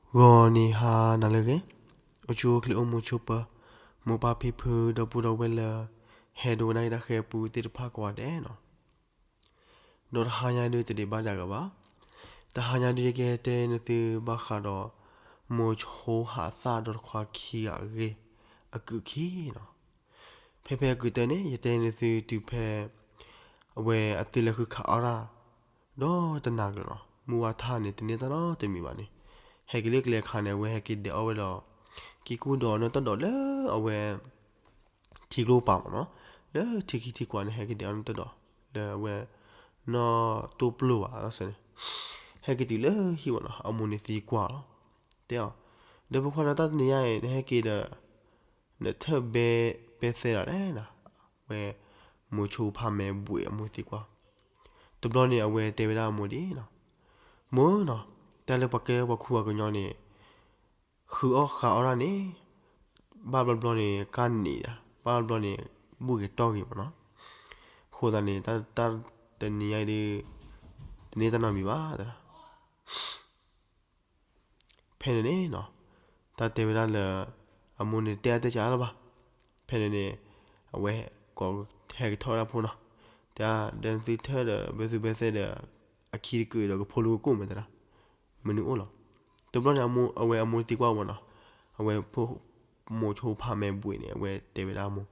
ဂီၤနံၤဟါနၤလၢအဂ့ၤ, အိၣ်ဆူၣ်အိၣ်ချ့အိၣ်မုာ်ဆိးပၢၤ, မိၢ်ပၢ်ဖံဖုဒီပုၢ်ဒီဝဲၢ်လၢ ဟဲဒိကနၣ်တၢ်ဃဲၤပူသ့ၣ်တဖၣ်ကိးဂၤဒဲးနီၤ. ဒီးတဟါညါဒုးတဒံးဘၣ်ဒၣ်ကဘၣ်, တဟါညါဒုးယကတဲနသုဘၣ်ဃးဒီး မိၤဆိဟးသၣ်ဒီးတခွါခံဂၤအဂ့ၢ်အကုၣ်ခံနီၤ. ဖဲဖဲအကုၣ်တၢန့ၣ် ယတဲနသုတုၤဖဲ အဝဲအသုလဲၤဃုခးအီၣ်တၢ် ဒီးတနၤကျၢၤနီၤ, မုၢ်ဝါထၣ်န့ၣ် တန့ၢ်တၢ်နီတမံၤဘၣ်န့ၣ်, ဟဲက့ၤလၢကျဲအခါန့ၣ် အဝဲဟဲက့ၤဒဲးအီၣ်ဝဲဒီး ကံကူဒီးနီၢ်တၢ်ဒိးလၢအဝဲ ထံကျိပၤမ့ၢ်နီၤ, လၢထံခံထံကွၢ်န့ၣ် ဟဲက့ၤဒဲးအီၣ်နီၢ်တၢ်ဒိး လၢအဝဲ နီၢ်တိၢ်ပျိၢ်ဘၣ်စ့ၢ်န့ၣ်, ဟဲက့ၤတုၤလၢဟံၣ်မ့ၢ်နီၤ, အမိၢ်န့ၣ်သံကွၢ်လီၤ, တဲအီၤ, ဒီးဖိခွါနၤ တၢ်တနံၤညါအံၤ နဟဲက့ၤဒီး နထၢၣ်ဘဲပဲသဲဒၣ်လဲၣ်နီၤ, အဝဲ မိၤဆိဖးမဲာ်ဘှံးအမိၢ်သံကွၢ်, တဘျီန့ၣ် အဝဲတဲဝဲဒၣ်အမိၢ်ဒ်နီၤ, မိၢ်နီၤ, တၢ်လၢပှၤကဲပှၤခူပှၤကညီန့ၣ် ဃုအီၣ်ဃုအီတၢ်န့ၣ် ဘၣ်ဘျီဘျီန့ၣ် ကၢ်နံၤဒၣ်, ဘၣ်ဘျီဘျီန့ၣ် ဘူၣ်ဂ့ၤတီၢ်ဂ့ၤမ့ၢ်နီၤ, အဃိသတးန့ၣ် တၢ်တနံၤညါအံၤဒုး တန့ၢ်တၢ်နီတမံၤဘၣ် တဲဒၣ် ဖဲန့ၣ်န့ၣ်နီၤ, တၢ်တဲဝဲဒၣ်လၢ အမိၢ်န့ၣ်တဲအါတဲစှၤလၢၤဘၣ်, ဖဲန့ၣ်န့ၣ် အဝဲကိးဟဲကထီၣ်ဝဲဒၣ်ဖိနီၤ, တဲဒၣ် ဒီးနသုထၢၣ်ဒီး ဘဲသူဘဲသဲဒီး အခံတကုာ်ဒီးကဖိလၢကကိၣ်မဲာ်တဲဒၣ်, မနုၤအိၣ်လီၤ, တဘျီန့ၣ် အဝဲအမိၢ်သံကွၢ်ဝဲနီၤ, အဝဲ မိၤဆိဖးမဲာ်ဘှံးန့ၣ် အဝဲတဲဝဲဒၣ်အမိၢ်,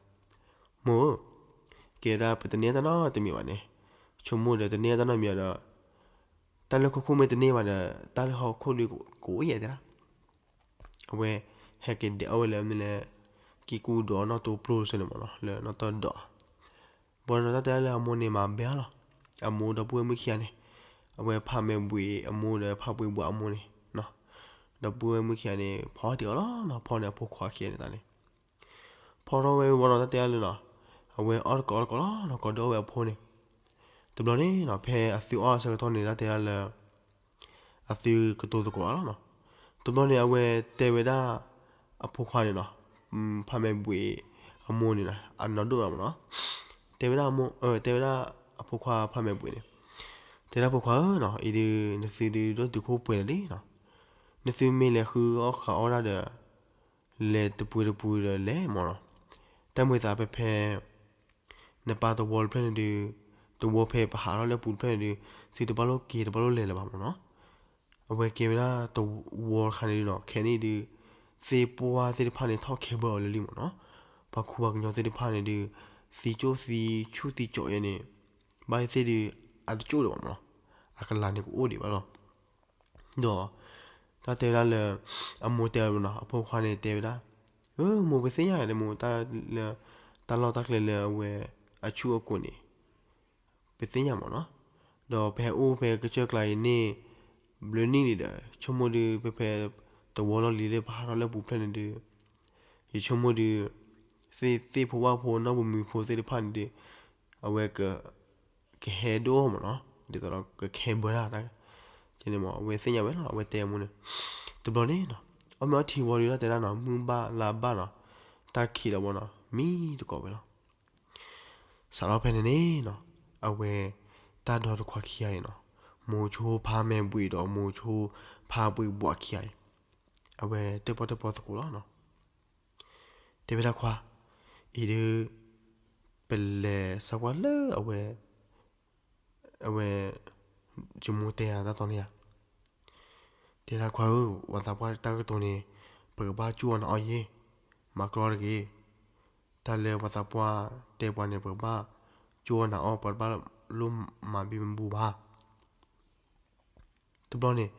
မိၢ်ဧၢ, ကဲဒၣ်ပတန့ၢ်တၢ်နီတမံၤဘၣ်န့ၣ်, ဆိကမိၣ်ဒီးတန့ၢ်တၢ်နီတမံၤဘၣ်ဒီး တၢ်လၢခိခိၣ်မ့ၢ်တန့ၢ်ဘၣ်ဒီး တၢ်လၢဟီၣ်ခိၣ်ဒုးကအိၣ်ယဲၢ်တဲဒၣ်, အဝဲဟဲက့ၤဒဲးအီၣ်ဝဲလၢမ့ၢ်လဲၣ်, ကံကူဒီးနီၢ်တိၢ်ပျိၢ်စ့ၢ်န့ၣ်မ့ၢ်နီၤ လၢနီၢ်တၢ်ဒိး ဘၣ်ဒီးတၢ်တဲလၢအမိၢ်န့ၣ်မၤဘဲအီၤလီၤ, အမိၢ်ဒီပုၢ်ဝဲၢ်မုၣ်ခံဂၤန့ၣ်, အဝဲဖးမဲာ်ဘှံးအမိၢ်ဒီးဖးဘှံးဘှီးအမိၢ်န့ၣ်, ဒီပုၢ်ဝဲၢ်မုၣ်ခံဂၤန့ၣ် ဖီတ့ၢ်အီၤလီၤနီၤ, ဖီန့ၢ်အဖိခွါခံဂၤန့ၣ်တၢ်န့ၣ်, ဖီထီၣ်ဝဲဝံၤနီၤ တၢ်တဲလၢနီၤ, အဝဲအီၣ်တကိးအီၣ်တကိးလီၤနီၤ, ကိးဒိၣ်ဝဲအဖိန့ၣ်, တဘျီန့ၣ်နီၤ ဖဲအသုအီၣ်ဆၢကတီၢ်န့ၣ် တၢ်တဲဒၣ်လၢ အသုကတိၤသကိးအီၤလီၤနီၤ, တဘျီန့ၣ် အဝဲတဲဝဲဒၣ် အဖိခွါန့ၣ်နီၤ, ဖးမဲာ်ဘှံးအမိၢ်န့ၣ်နီၤ အနီၢ်ဒိၣ်လီၤမ့ၢ်နီၤ, တဲဝဲဒၣ်အမိၢ် တဲဝဲဒၣ်အဖိခွါဖးမဲာ်ဘှံးန့ၣ်, တဲဒၣ်ဖိခွါဧၢနီၤ အံၤဒုး နသုဒုးဒီၣ်တုာ်ခိၣ်ပှဲၤလၢာ်လံနီၤ, နသုမ့ၢ်လဲၤဃုအီၣ်ဃုအီၣ်တၢ်ဒီး လဲၤတပူၤတပူၤဒီးလဲၤမ့ၢ်နီၤ, တၢ်မ့ၢ်သးဖဲဖဲ နပၢ်တဝီတဖျၢၣ်န့ၣ်ဒုး, တဝီဖဲပဟးထီၣ်လၢပူၤတဖျၢၣ်န့ၣ်ဒုး, သုတဘၣ်လိၣ်က့ၤတဘၣ်လိၣ်လဲၤလၢၤဘၣ်မ့ၢ်နီၤ, အဝဲကဲဝဲဒၣ်တဝီတခါန့ၣ်ဒုးနီၤ, ခဲန့ၣ်ဒုး သ့ၣ်ပှၢ်သ့ၣ်တဖၣ်န့ၣ် ထီၣ်ခဲဘၢအီၤလၢာ်လံမ့ၢ်နီၤ, ပှၤခူပှၤကညီသ့ၣ်တဖၣ်န့ၣ်ဒုး သံကၠိၣ်သံဆူၣ်သံကၠိးယဲန့ၣ်, ဘၣ်သ့ၣ်သ့ၣ်ဒုး အတကၠိၣ်ဒံးဘၣ်မ့ၢ်နီၤ, အကလၤန့ၣ်ကအိၣ်ဒံးဘၣ်လီၤ ဒီး တၢ်တဲဝဲဒၣ်လၢ အမိၢ်တဲဝဲနီၤ, အဖိခွါန့ၣ်တဲဝဲဒၣ်, အမိၢ် ပသ့ၣ်ညါဒီးမိၢ် တၢ်လၢ တၢ်လီၢ်တၢ်ကျဲလၢအဝဲအဆူၣ်အကိာ်န့ၣ် ပသ့ၣ်ညါမ့ၢ်နီၤ, ဒီးပဟဲအိၣ်ဖဲကစၢၢ်ကျါအံၤန့ၣ် ဘျုးနံၣ်လံဒီး ဆိကမိၣ်ဒုး ဖဲဖဲတဝီလီၢ်လံၤလၢပဟးထီၣ်လၢပူၤဖျၢၣ်န့ၣ်ဒုး ယဆိကမိၣ်ဒုး သ့ၣ်သ့ၣ်ဖိဝၣ်ဖိနီၢ်ပမံၤဖိသ့ၣ်တဖၣ်န့ၣ်ဒုး အဝဲက ကဟဲဒိၣ်မ့ၢ်နီၤ, ဒ်သိးဒီးကခဲဘၢတၢ် ကန့ၣ်မ့ၢ် အဝဲသ့ၣ်ညါဝဲလီၤ, အဝဲတဲအမိၢ်န့ၣ်, တဘျီန့ၣ်နီၤ အီၣ်မ့ၤအီထံဝံၤဒုး တၢ်တဲဒၣ်နီၤ မုၢ်ဘၣ်လါဘၣ်နီၤ, တၢ်ခံးဒီးဝဲနီၤ မံတကိးဝဲလီၤ. စးထီၣ်ဖဲန့ၣ်န့ၣ်နီၤ အဝဲ တၢ်ဒီတခွါခံဂၤအံၤနီၤ, မိၤဆိဖါမဲာ်ဘှံးဒီးမိၤဆိဖါဘှံးဘှီးခံဂၤအံၤ, အဝဲတၢၣ်ပီၣ်တၢၣ်ပီသကိးလီၤနီၤ. တဲဝဲဒၣ်ခွါ, အံၤဒုး ပလဲၤစၢၤကွၢ်လၢအဝဲ အဝဲ ယမိၢ်တဲယၤတၢ်တီန့ၣ်ဧါ. တဲဒၣ်ခွါဧၢ, ပှၤသးပှၢ်တၢ်ကတိၤန့ၣ် ပကဘၣ်ကၠူၣ်အီၣ်နၤအီၣ်ယ့ၢ်, မၤကြီတဂ့ၤ. တၢ်လၢပှၤသးပှၢ်တဲပှၤန့ၣ် ပကဘၣ်ကၠူၣ်အီၣ်နၤအီၣ်, ပတဘၣ်လိၣ်မၤဘံၣ်မဘူၣ်ဘၣ်. တဘျီန့ၣ်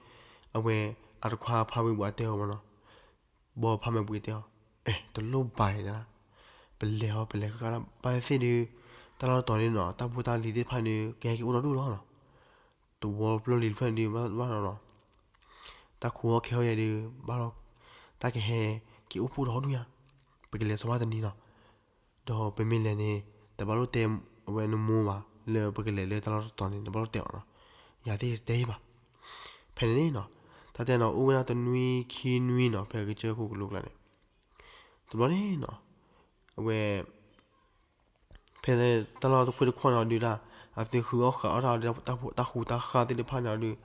အဝဲအတခွါဖါဝံၤဘှးတဲအီၤမ့ၢ်နီၤ, ဘီဖါမဲာ်ဘှံးတဲအီၤ, အဲ တလိၣ်ဘၣ်ဒၣ်, ပလဲၤအီၤ ပလဲၤဃၣ်ဃၣ်ဘၣ်သ့ၣ်ဒုး, တၢ်လီၢ်တတီၤန့ၣ်နီၤ တၢ်ဖိတၢ်လံၤသ့ၣ်တဖၣ်န့ၣ် ကဟဲက့ၤအိၣ်ဒီဒူၣ်လီၤနီၤ. တဝီပျီလံၤတဖျၢၣ်န့ၣ်ဒုး ဘၣ်ဒီးနီၤ တၢ်ခူအီၣ်ခဲအီၣ်ယဲဒုး ဘၣ်ဒီး တၢ်ကဟဲက့ၤအိၣ်ဖှိၣ်ဒီဒူၣ်ညါ, ပကလဲၤဆီဘၣ်တနံၤနီၤ. ဒီးပမ့ၢ်လဲၤန့ၣ် တဘၣ်လိၣ်တဲအဝဲနမိၢ်ဘၣ် လၢပကလဲၤလၢတၢ်လီၢ်တတီၤန့ၣ် တဘၣ်လိၣ်တဲအီၤနီၤ, ယၤသ့ၣ်တတဲဘၣ်. ဖဲန့ၣ်န့ၣ်နီၤ တၢ်တဲနီၤ အိၣ်ဝဲဒၣ်တနွံခံနွံနီၤ ဖဲကစၢၢ်ခိၣ်ကလိကျါန့ၣ်, တဘျီန့ၣ်နီၤ အဝဲ ဖဲတၢ်လီၢ်တခွ့တခွီၣ်န့ၣ်ဒုးဒၣ် အသုဃုအီၣ်ဃုအီၣ်တၢ် တၢ်ဃူတၢ်ဃၢ်သ့ၣ်တဖၣ်န့ၣ်ဒုး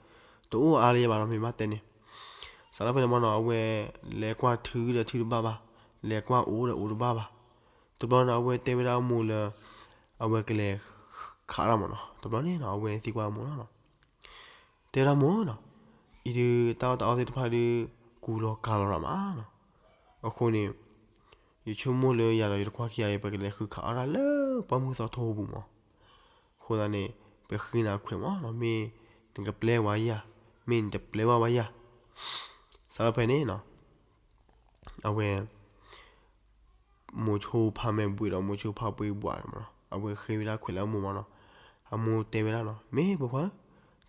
တအိၣ်အါလၢၤဘၣ်နီၤ မ့ၢ်ဘၣ်တဲန့ၣ်. စးထီၣ်ဖဲန့ၣ်မ့ၢ်နီၤ အဝဲလဲၤကွၢ်ထုဒီးထုတဘၣ်ဘၣ်, လဲၤကွၢ်အိၣ်ဒီးအိၣ်တဘၣ်ဘၣ်. တဘျီန့ၣ် အဝဲတဲဝဲဒၣ်အမိၢ်လၢ အဝဲကလဲၤခးတၢ်မ့ၢ်နီၤ. တဘျီန့ၣ်နီၤ အဝဲသံကွၢ်အမိၢ်လီၤနီၤ. တဲဝဲဒၣ်မိၢ်နီၤ, အံၤဒုးတၢ်အီၣ်တၢ်အီသ့ၣ်တဖၣ်ဒုး ကူလီၤကၤလီၤရၤမးနီၤ. အဃိန့ၣ် ယဆိကမိၣ်လၢယၤဒီးယတခွါခံဂၤအံၤ ပကလဲၤဃုခးအီၣ်တၢ်လၢပှၢ်မုၢ်သီထိပူၤမး. အဃိသတးန့ၣ် ပဃ့နၤခွဲးမးနီၤ, မ့ၢ်နကပျဲဝဲယၤ, မ့ၢ်နတပျဲဘၣ်ဝဲယၤ. စးထီၣ်ဖဲန့ၣ်နီၤ အဝဲ မိၤဆိဖါမဲာ်ဘှံးဒီးမိၤဆိဖါပှ့ၤဘှးမးနီၤ, အဝဲဃ့ဝဲဒၣ်ခွဲးလၢအမိၢ်မးနီၤ. အမိၢ်တဲဝဲဒၣ်နီၤ, မ့ၢ်ပိာ်ခွါဧၢ,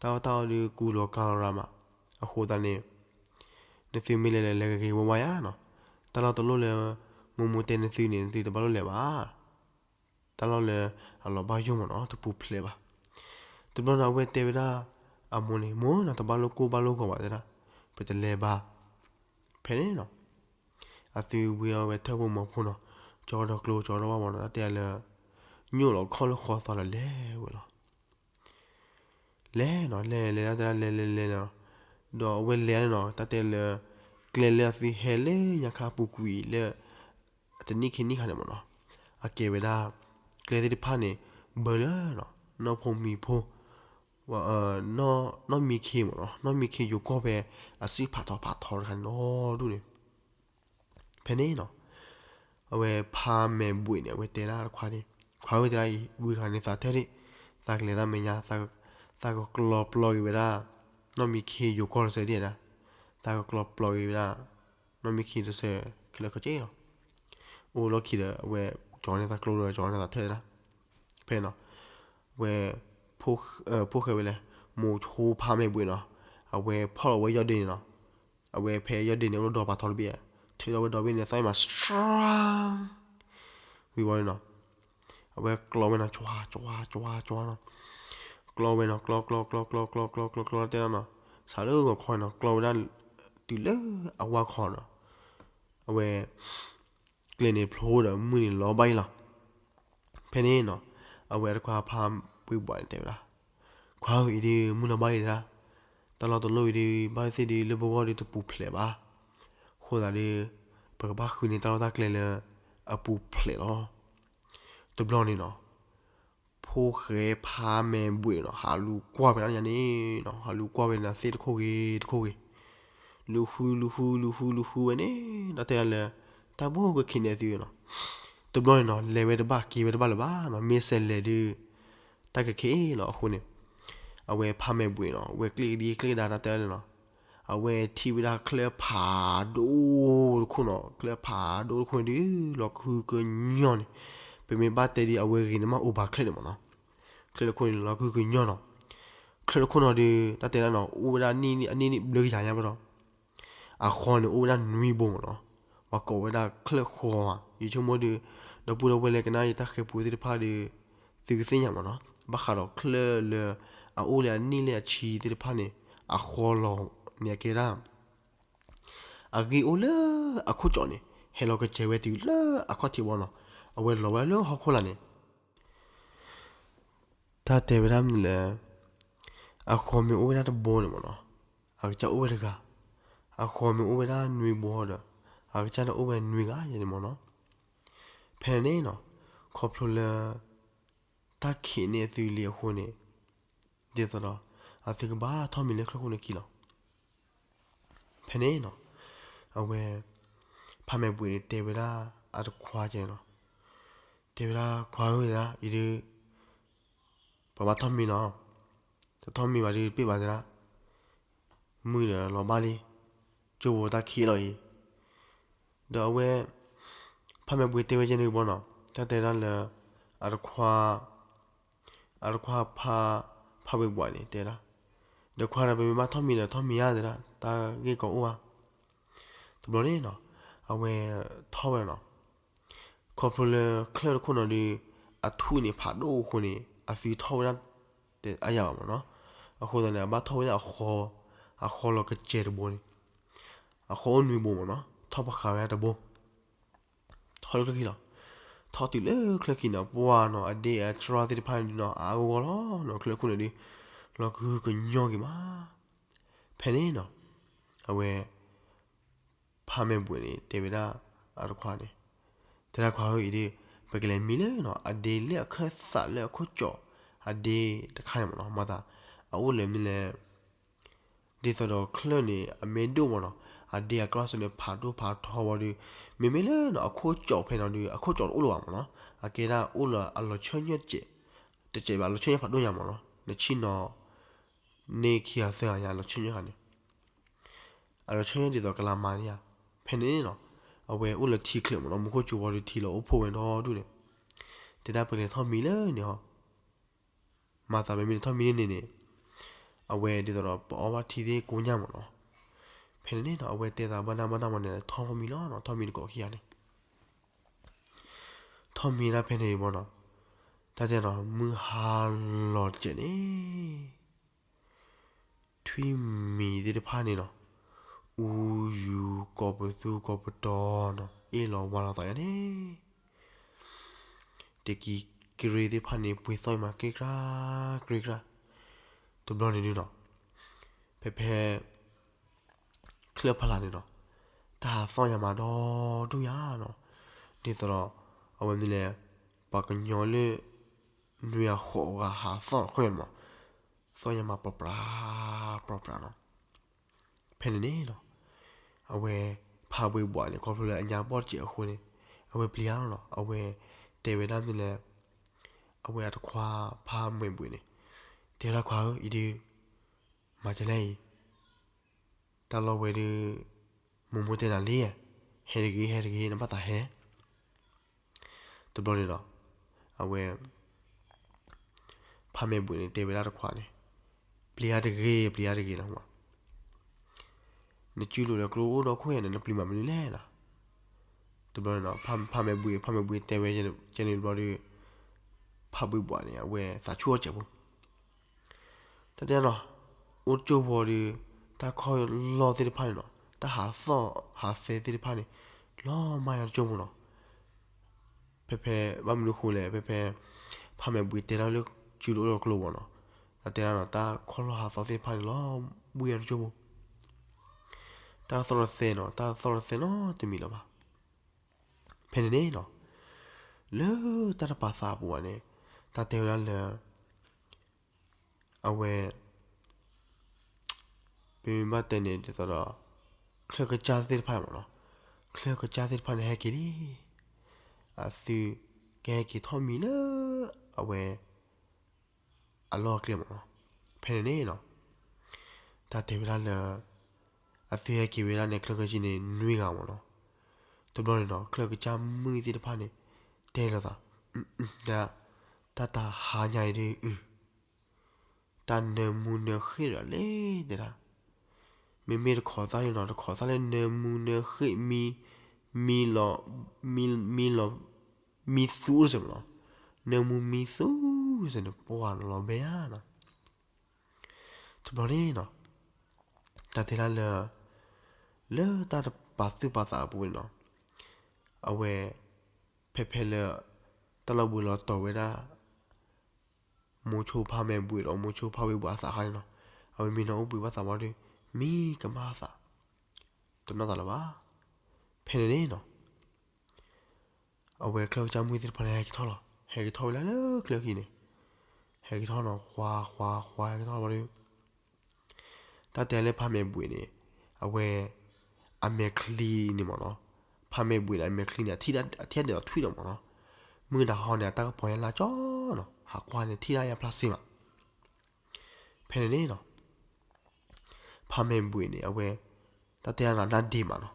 တၢ်အီၣ်တၢ်အီဒုးကူလီၤကၤလီၤရၤမး. အဃိသတးန့ၣ် နသုမ့ၢ်လဲၤလဲၤလၢဂ့ၤဂ့ၤဝါဝါယါနီၤ. တၢ်လီၢ်တလီၢ်လၢ မိၢ်မိၢ်တဲနသုန့ၣ် နသုတဘၣ်လိၣ်လဲၤဘၣ်. တၢ်လီၢ်လၢအလီၤဘၣ်ယိၣ်မးနီၤ, တပူၤဖျဲးဘၣ်. တဘျီန့ၣ် အဝဲတဲဝဲဒၣ်အမိၢ်န့ၣ်, မိၢ်နီၤ, တဘၣ်လိၣ်ကိၢ်ဘၣ်လိၣ်ဂီၤဘၣ်တဲဒၣ်, ပတလဲၤဘၣ်. ဖဲန့ၣ်နီၤ အသုဝံၤဒီးဝဲထၢၣ်ဖိမီၤဖိနီၤ, ကၠီဒီးကျိကၠီဒီးဝၣ်မးနီၤ, တၢ်တဲလၢ ညိၣ်လီၤခီၣ်လၢဃီသီဒီးလဲၤဝဲလီၤ. လဲၤနီၤ, လဲၤလဲၤဒၣ်တဲဒၣ်လဲၤလဲၤလဲၤလီၤ. ဒီးအဝဲလဲၤန့ၣ်နီၤ, တၢ်တဲလၢ ကျဲလၢအသုဟဲလၢညါခါပူၤကွံာ်လၢ တနံၣ်ခံနံၣ်ခါန့ၣ်မးနီၤ, အကဲဝဲဒၣ် ကျဲသ့ၣ်တဖၣ်န့ၣ် ဘၢလၢနီၤ, နီၢ်ဖိမံၤဖိ နီၢ်မံခ့မးနီၤ, နီၢ်မံခ့ယိၤကီၢ်ဖဲ အစုဖးထီဖးထီတခါန့ၣ်နီၤဒူၣ်န့ၣ်. ဖဲန့ၣ်နီၤ အဝဲဖါမဲာ်ဘှံးန့ၣ် အဝဲတဲဒၣ်တခွါန့ၣ်, ခွါဧၢ တဲဒၣ်အံၤ ဝံၤဃာ်န့ၣ်သးထၢၣ်ဒံး, သးကလဲၤတၢ်မဲာ်ညါ, သးကကျီပျီက့ၤဝဲဒၣ် နီၢ်မံခ့ယိၤကီၢ်တစၢၤဒံးဒၣ်, သးကကျီပျီက့ၤဝဲဒၣ် နီၢ်မံခ့တစၢၤခဲလၢာ်ခဲဆ့လီၤ. အိၣ်လီၢ်ခံဒီး အဝဲကၠီန့ၢ်သးကျိဒီးကၠီန့ၢ်သးထၢၣ်ဒၣ်. ဖဲနီၤ အဝဲ ဖိၣ်ဃဲဝဲလဲၣ်, မိၤဆိဖါမဲာ်ဘှံးနီၤ, အဝဲဖီၣ်လီၤဝဲယီၢ်ဒ့န့ၣ်နီၤ, အဝဲဖဲယီၢ်ဒ့န့ၣ် အိၣ်ဒီးပာ်ထီတဘ့ၣ်, ထုးထီၣ်ဝဲဒီဘ့ၣ်န့ၣ် သီၣ်မး strong ဝံၤဝံၤန့ၣ်နီၤ, အဝဲကျီဝဲနီၤ, ကၠွါ ကၠွါ ကၠွါ ကၠွါနီၤ, ကျီဝဲနီၤ, ကျီ ကျီ ကျီ ကျီ ကျီ ကျီ ကျီ ကျီ ကျီ တဲဒၣ်နီၤ, စးလၢဂီၤခီနီၤ ကျီဝဲဒၣ် တုၤလၢအဝါခီနီၤ, အဝဲ ကျဲန့ၣ်ဖျိဒီးမုၢ်န့ၣ်လီၤဘၣ်အံၤလီၤ. ဖဲန့ၣ်နီၤ အဝဲအတခွါဖါပှ့ၤဘှးန့ၣ်တဲဝဲဒၣ်, ခွါဧၢ အံၤဒုးမုၢ်လီၤဘၣ်လံသရၣ်, တၢ်လီၢ်တလီၢ်အံၤဒုး ဘၣ်သ့ၣ်သ့ၣ်ဒုးလၢပဂီၢ်ဒုးတပူၤဖျဲးဘၣ်. အဃိသတးဒီး ပကဘၣ်ဃုန့ၢ်တၢ်လီၢ်တၢ်ကျဲလၢအပူၤဖျဲးလီၤ. တဘျီန့ၣ်နီၤ ဖိၣ်ဃဲဖါမဲာ်ဘှံးနီၤ ဟးလူၤကွၢ်ဝဲဒၣ်ညါန့ၣ်နီၤ, ဟးလူၤကွၢ်ဝဲဒၣ်သ့ၣ်တခိၣ်ဂ့ၤတခိၣ်ဂ့ၤ, လူၤဃု လူၤဃု လူၤဃု လူၤဃုဝဲန့ၣ်, တၢ်တဲဒၣ်လၢ တၢ်ဘိၣ်ကခံန့ၣ်သုနီၤ. တဘျီန့ၣ်နီၤ လဲၤဝဲတဘၣ်က့ၤဝဲတဘၣ်လၢၤဘၣ်နီၤ, မ့ၢ်စဲးလဲၤဒုး တၢ်ကခံလီၤ. အဃိန့ၣ် အဝဲဖါမဲာ်ဘှံးနီၤ အဝဲကျ့ၣ်ကဒံကျ့ၣ်ကဒါတၢ်တဲဒၣ်န့ၣ်နီၤ, အဝဲထံၣ်ဝဲဒၣ်ချၢၣ်ဖးဒိၣ်တခိၣ်နီၤ, ချၢၣ်ဖးဒိၣ်တခိၣ်န့ၣ်ဒုး လီၤကဟုကညီၢ်န့ၣ်, ပမ့ၢ်ဘၣ်တဲဒ်အဝဲဂ့ၤန့ၣ်မ့ၢ်အိၣ်ဘၣ်ချၢၣ်န့ၣ်မ့ၢ်နီၤ, ချၢၣ်တခိၣ်န့ၣ်လီၤကဟုကညီၢ်နီၤ. ချၢၣ်တခိၣ်နီၤဒုး တၢ်တဲဒၣ်နီၤ အိၣ်ဝဲဒၣ်နံၣ်နံၣ်အနံၣ်နံၣ်ဘျၢကယၤညါဘၣ်ဒီး အဃီန့ၣ်အိၣ်ဝဲဒၣ်နွံဘိမ့ၢ်နီၤ, ပှၤကိးဝဲဒၣ်ချၢၣ်ဃီဧါ, ယဆိကမိၣ်ဒုး ဒီပုၢ်ဒီဝဲၢ်လၢကနၣ်ယတၢ်ဃဲၤပူသ့ၣ်တဖၣ်ဒီး သုကသ့ၣ်ညါမ့ၢ်နီၤ, ဘၣ်ဃးဒီးချၢၣ်လၢ အအိၣ်လၢအနံၣ်လၢအဆံသ့ၣ်တဖၣ်န့ၣ် အဃီလီၤန့ၣ်အကဲဒၣ် အဂ့ၢ်အိၣ်လၢအခိၣ်ကၠီန့ၣ် ဟဲလီၤကစဲၤဝဲတုၤလၢအခီၣ်ထံးဘီနီၤ, အဝဲလီၤဝဲလၢဟီၣ်ခိၣ်လာ်န့ၣ် တၢ်တဲဝဲဒၣ်မနုၤလဲၣ်, အဃီမ့ၢ်အိၣ်ဝဲဒၣ်တဘိန့ၣ်မ့ၢ်နီၤ, အကစၢ်အိၣ်ဝဲတဂၤ, အဃီမ့ၢ်အိၣ်ဝဲဒၣ်နွံဘိဒီး အကစၢ်န့ၣ်အိၣ်ဝဲနွံဂၤန့ၣ်မ့ၢ်နီၤ. ဖဲန့ၣ်နီၤ ခီဖျိလၢ တၢ်ခံးန့ၢ်အသုလံအဃိန့ၣ် ဒ်သိးဒီး အသုကဘၣ်ထီၣ်မံၤလၢချၢၣ်ခိၣ်န့ၣ်ခံလီၤ. ဖဲန့ၣ်နီၤ အဝဲ ဖါမဲာ်ဘှံးန့ၣ်တဲဝဲဒၣ်အတခွါကဲနီၤ, တဲဝဲဒၣ်ခွါဧၢ အံၤဒုး ပဘၣ်ထီၣ်မံၤနီၤ, တထီၣ်မံၤဘၣ်ဒုးတပ့ၢ်ဘၣ်သရၣ်, မုၢ်ဒီးလီၤဘၣ်လံ, ကၠိဖိတၢ်ခံးလီၤအံၤ, ဒီးအဝဲ ဖါမဲာ်ဘှံးတဲဝဲကဲန့ၣ်ဘီနီၤ, တၢ်တဲဒၣ်လၢ အတခွါ အတခွါဖါ ဖါဘှံးဘှးန့ၣ်တဲဒၣ်, ဒီးခွါဒီး ပမ့ၢ်ဘၣ်ထီၣ်မံၤဒီးထီၣ်မံၤဧါသရၣ်, တၢ်ဂ့ၢ်ကီအိၣ်ဧါ. တဘျီန့ၣ်နီၤ အဝဲထီၣ်ဝဲနီၤ, ခီဖျိလၢချၢၣ်တခိၣ်နီၤဒီး အထူၣ်န့ၣ်ဖးဒိၣ်အဃိန့ၣ် အသံထီၣ်ဝဲဒၣ်တအါယၤဘၣ်မ့ၢ်နီၤ, အဃိသတးန့ၣ် အဘၣ်ထီၣ်ဝဲဒၣ်အဃီ, အဃီလီၤကစဲၤတဘိန့ၣ်, အဃီအိၣ်နွံဘိမ့ၢ်နီၤ, ထီၣ်ပဃာ်ဝဲဒၣ်တဘိ ထီၣ်လၢချၢၣ်ခံလီၤ. ထီၣ်တုၤလၢချၢၣ်ခံန့ၣ် ပှၢ်နီၤ အဒ့အတြီသ့ၣ်တဖၣ်န့ၣ်နီၤ အါဂီၢ်ဂီၢ်လီၤနီၤ, ချၢၣ်ခိၣ်န့ၣ်ဒုး လီၤကဟုကညီၢ်က့ၤမး. ဖဲန့ၣ်နီၤ အဝဲ ဖးမဲာ်ဘှံးန့ၣ် တဲဝဲဒၣ်အတခွါန့ၣ်, တဲဒၣ်ခွါဧၢအံၤဒီး ပကလဲၤမံလၢနီၤ အဒ့လၢအခၢၣ်သးလၢအခိၣ်ကၠီၣ် အဒ့တခါန့ၣ်မ့ၢ်နီၤ, မၤသး အအိၣ်လၢမ့ၢ်လဲၣ် ဒ်သိးဒီးချၢၣ်န့ၣ် အမ့ၢ်ဒိၣ်မ့ၢ်နီၤ, အဒ့အကျီၢ်စ့ၢ်န့ၣ် ဖးဒိၣ်ဖးထီဝံၤဒီး မ့မ့ၢ်လၢနီၤ အခိၣ်ကၠီၣ်ဖဲနီၤဒီး အခိၣ်ကၠီၣ်တအိၣ်လၢၤဘၣ်မ့ၢ်နီၤ, အကဲဒၣ်အိၣ်လၢအလီၤဆၢၣ်ညၣ်တစဲး, တစဲးဘၣ် လီၤဆၢၣ်ညၣ်ဖးဒိၣ်ညါမ့ၢ်နီၤ, နဆံၣ်နီၤ န့ၢ်ခံဂၤသၢဂၤညါ လီၤဆၢၣ်ညၣ်ဂၤန့ၣ် အလီၤဆၢၣ်ညၣ်ဒ်သိးကလၤမၤန့ၣ်ဧါ, ဖဲန့ၣ်နီၤ အဝဲအိၣ်လၢထံချၢးမ့ၢ်နီၤ, မူခိၣ်စူၤဝံၤဒီးထံလီၤအိၣ်ဖှိၣ်ဝဲဒီဒူၣ်န့ၣ်, တဲဒၣ်ပကလဲၤထီၣ်မံလၢန့ၣ်ဟီ, မၤသးမ့မ့ၢ်လဲၤထီၣ်မံလၢန့ၣ်န့ၣ်, အဝဲဒ်သိးဒီးပအီဘၣ်ထံသ့ၣ်ကိညၢ်မ့ၢ်နီၤ, ဖဲန့ၣ်န့ၣ်နီၤ အဝဲတဲသးဘၣ်နၢ်ဘၣ်နၢ်မ့ၢ်န့ၣ် ထီၣ်မံလီၤနီၤ, ထီၣ်မံတကိးခံဂၤန့ၣ် ထီၣ်မံဒၣ်ဖဲန့ၣ်အံၤမ့ၢ်နီၤ, တၢ်တဲနီၤ မုၢ်ဟါလီၤတစဲးန့ၣ် ထွံၣ်မံၤသ့ၣ်တဖၣ်န့ၣ်နီၤ, အူယူၤကိးပသူကိးပတီၤနီၤ, အ့ၣ်လိာ်ဝါလိာ်သးယါန့ၣ်, တကံၤကရ့သ့ၣ်တဖၣ်န့ၣ် ပှ့ၤသီၣ်ယမး ကြ့ကြၢ် ကြ့ကြၢ်, တဘျီန့ၣ်ဒုနီၤ, ဖဲဖဲ ချၢၣ်ဖးလၢ်န့ၣ်နီၤ, တၢ်ဟးသီၣ်ယါမးဒီဒူၣ်ယါနီၤ, ဒ်သိးဒီး အဝဲမ့ၢ်လဲၣ် ပှၤကညီလၢ နွံဂၤဃိးဂၤဟးသီၣ်ခိၣ်ယါန့ၣ်မး, သီၣ်ယါမးပြးပြး ပြးပြးနီၤ, ဖဲန့ၣ်န့ၣ်နီၤ, အဝဲ ဖးဘှံးဘှးန့ၣ် ခီဖျိလၢအညါဘီၣ်တစဲးအဃိန့ၣ်, အဝဲပျံၤအါလီၤနီၤ, အဝဲ တဲဝဲဒၣ်မ့ၢ်လဲၣ်, အဝဲအတခွါဖးမဲာ်ဘှံးန့ၣ်, တဲဝဲဒၣ်ခွါဧၢ အံၤဒု မၤကလဲၣ်အံၤ တၢ်လီၢ်ဝဲဒု မိၢ်မိၢ်တဲနၤလံ, ဟဲတဂ့ၤ ဟဲတဂ့ၤ နဘၣ်သးဟဲ, တဘျီန့ၣ်ဒီး အဝဲ ဖးမဲာ်ဘှံးန့ၣ် တဲဝဲဒၣ်တခွါန့ၣ်, ပျံၤအါတဂ့ၤ ပျံၤအါတဂ့ၤလီၤ, နစုလိာ်ဒီးကျိအိၣ်ဒီခိၣ်ယါန့ၣ် နပျံၤမးမနုၤလဲၣ်နီၤ, တဘျီန့ၣ်ဒီး ဖးမဲာ်ဘှံး ဖးမဲာ်ဘှံးတဲဝဲကဲန့ၣ်တဘျီဒီး ဖးဘှံးဘှးန့ၣ် အဝဲသးဆူၣ်အီၣ်စဲးဖိ တၢ်တဲနီၤ, အိၣ်တကၠိၢ်ဖိဒီး တၢ်ခီၣ်လီၢ်သ့ၣ်တဖၣ်န့ၣ်နီၤ, တၢ်ဟးသီၣ်ဟးသဲသ့ၣ်တဖၣ်န့ၣ် လီၤမၢ်ယါတကၠိၢ်ဖိနီၤ, ဖဲဖဲ ဘၣ်မနုၤဃိလဲၣ် ဖဲဖဲ ဖးမဲာ်ဘှံးတဲတၢ်လၢစုလိာ်အိၣ်ဒီးကျိဘၣ်နီၤ, တၢ်တဲဒၣ်နီၤ တၢ်ခီၣ်လီၢ်ဟးသီသ့ၣ်တဖၣ်န့ၣ် လီၤဘှံးယါတကၠိၢ်ဖိ တၢ်သီၣ်တသဲနီၤ, တၢ်သီၣ်တသဲနီတမံၤလၢၤဘၣ်. ဖဲန့ၣ်န့ၣ်နီၤ, လၢတၢ်တပာ်သးအပူၤဘၣ်န့ၣ်, တၢ်တဲဝဲဒၣ်လၢ အဝဲ ပမ့ၢ်ဘၣ်တဲန့ၣ်ဒ်သိးဒီး ချၢၣ်ကစၢ်သ့ၣ်တဖၣ်န့ၣ်မ့ၢ်နီၤ, ချၢၣ်ကစၢ်သ့ၣ်တဖၣ်န့ၣ် ဟဲက့ၤလံ, အသုကဟဲက့ၤထီၣ်မံၤလၢ အဝဲ အလီၢ်အကျဲမ့ၢ်နီၤ. ဖဲန့ၣ်န့ၣ်နီၤ, တၢ်တဲဝဲဒၣ်လၢ အသုဟဲက့ၤဝဲဒၣ်န့ၣ် ချၢၣ်ကစၢ်န့ၣ် နွံဂၤမ့ၢ်နီၤ. တဘျီန့ၣ်နီၤ ချၢၣ်ကစၢ်မုၣ်သ့ၣ်တဖၣ်န့ၣ် တဲလိာ်သး, တၢ်တဟါညါအံၤဒုး တၢ်နၢမူနၢဃ့ၣ်ဒီးလဲၣ်တဲဒၣ်, မ့မ့ၢ်တခိးသၣ်န့ၣ်နီၤ တခိးသၣ်လၢနၢမူနၢဃ့ၣ် မံ မံလီၤ မံလီၤ မံသူစ့ၢ်မ့ၢ်နီၤ, နၢမူမံသူစ့ၢ်န့ၣ် ပှၤလီၤဘဲဧါနီၤ. တဘျီန့ၣ်နီၤ တၢ်တဲဒၣ်လၢ လၢတၢ်တပာ်သူၣ်ပာ်သးအပူၤန့ၣ်နီၤ, အဝဲ ဖဲဖဲလၢ တၢ်လီၤဘှံးလီၤတီၤဝဲဒၣ် မိၤဆိဖါမဲာ်ဘှံးဒီး မိၤဆိဖါဝ့ၤဘှါအသးခါန့ၣ်နီၤ, အဝဲမ့ၢ်နၢ်ဟူဘှံးဘၣ်သးဝံၤဒီး မံကမၣ်သး, တနီၣ်သးလၢၤဘၣ်. ဖဲန့ၣ်န့ၣ်နီၤ အဝဲချၢၣ်ကစၢ်မုၣ်သ့ၣ်တဖၣ်န့ၣ် ဟဲက့ၤထီၣ်လီၤ. ဟဲက့ၤထီၣ်ဝဲဒၣ်လၢချၢၣ်ခံန့ၣ်, ဟဲက့ၤထီၣ်နီၤ ဃှါ ဃှါ ဃှါ ဟဲက့ၤထီၣ်ဝံၤဒီး တၢ်တဲလၢဖါမဲာ်ဘှံးန့ၣ် အဝဲ အမဲာ်ချံန့ၣ်မ့ၢ်နီၤ, ဖါမဲာ်ဘှံးန့ၣ် အမဲာ်ချံန့ၣ် အထံၣ်ဒၣ်ဒီးထွံၣ်ဒီးမ့ၢ်နီၤ, မုၢ်နၤဟီန့ၣ် အတၢ်ကပီၤညါလၢကၠီနီၤ, ဟးကွၢ်န့ၣ် ထံၣ်ဒၣ်ယါဖျါစ့မး. ဖဲန့ၣ်န့ၣ်နီၤ ဖါမဲာ်ဘှံးန့ၣ် အဝဲ တၢ်တဲဒၣ်နၤ နၢ်ဒ့မးနီၤ,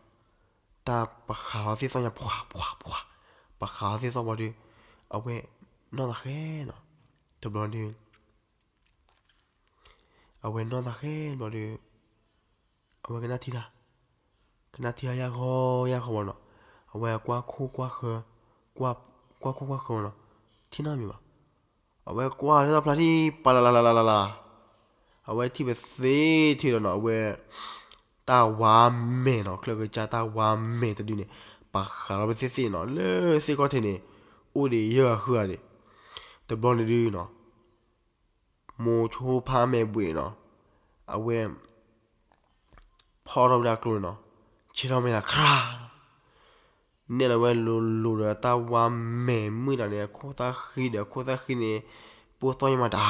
တၢ်ပဃးထီၣ်သ့ၣ်သီၣ်ညါ ပှၤ ပှၤ ပှၤ ပဃးထီၣ်သ့ၣ်သီၣ်ဝံၤဒီး အဝဲ နီၢ်သးဃဲနီၤ, တဘျီဒီး အဝဲနီၢ်သးဃဲတဘျီဒီး အဝဲကနၣ်ထံတၢ်, ကနၣ်ထံတၢ်ယၢ်ဂီၢ်ယၢ်ဂီၢ်ဝံၤနီၤ, အဝဲကွၢ်ခိၣ်ကွၢ်ဃၢၤ, ကွၢ်ခိၣ်ကွၢ်ဃၢၤနီၤ, ထံၣ်နီတမံၤဘၣ်. အဝဲကွၢ်လၢတၢ်ဖျါထံ ပှၤလၢ်လၢ်လၢ်လၢ်လၢ်, အဝဲထံၣ်ဝဲသ့ၣ်ထံၣ်ဒီးနီၤ အဝဲ တၢ်ဝါမဲာ်နီၤ, ချၢၣ်ကစၢ်တၢ်ဝါမဲာ်တဒုန့ၣ် ပဃးလီၤဝဲသ့ၣ်သ့ၣ်နီၤ, လၢသ့ၣ်ခီၣ်ထံးန့ၣ် အိၣ်ဒံးယဲၢ်ဂၤဃုဂၤဒံး. တဘျီန့ၣ်ဒုနီၤ မိၤဆိဖါမဲာ်ဘှံးနီၤ, အဝဲ ဖီၣ်ထီၣ်ဝဲဒၣ်ကျိန့ၣ်နီၤ, က ဆဲးထီၣ်မဲာ်သးခရၣ်, နဲၣ်လီၤဝဲလိၤလိၤဒီးတၢ်ဝါမဲာ်မုာ်ဒီးန့ၣ် အခိၣ်သၣ်ဃံဒီးအခိၣ်သၣ်ဃံန့ၣ် ပိၢ်သီၣ်ညါမးတၢ်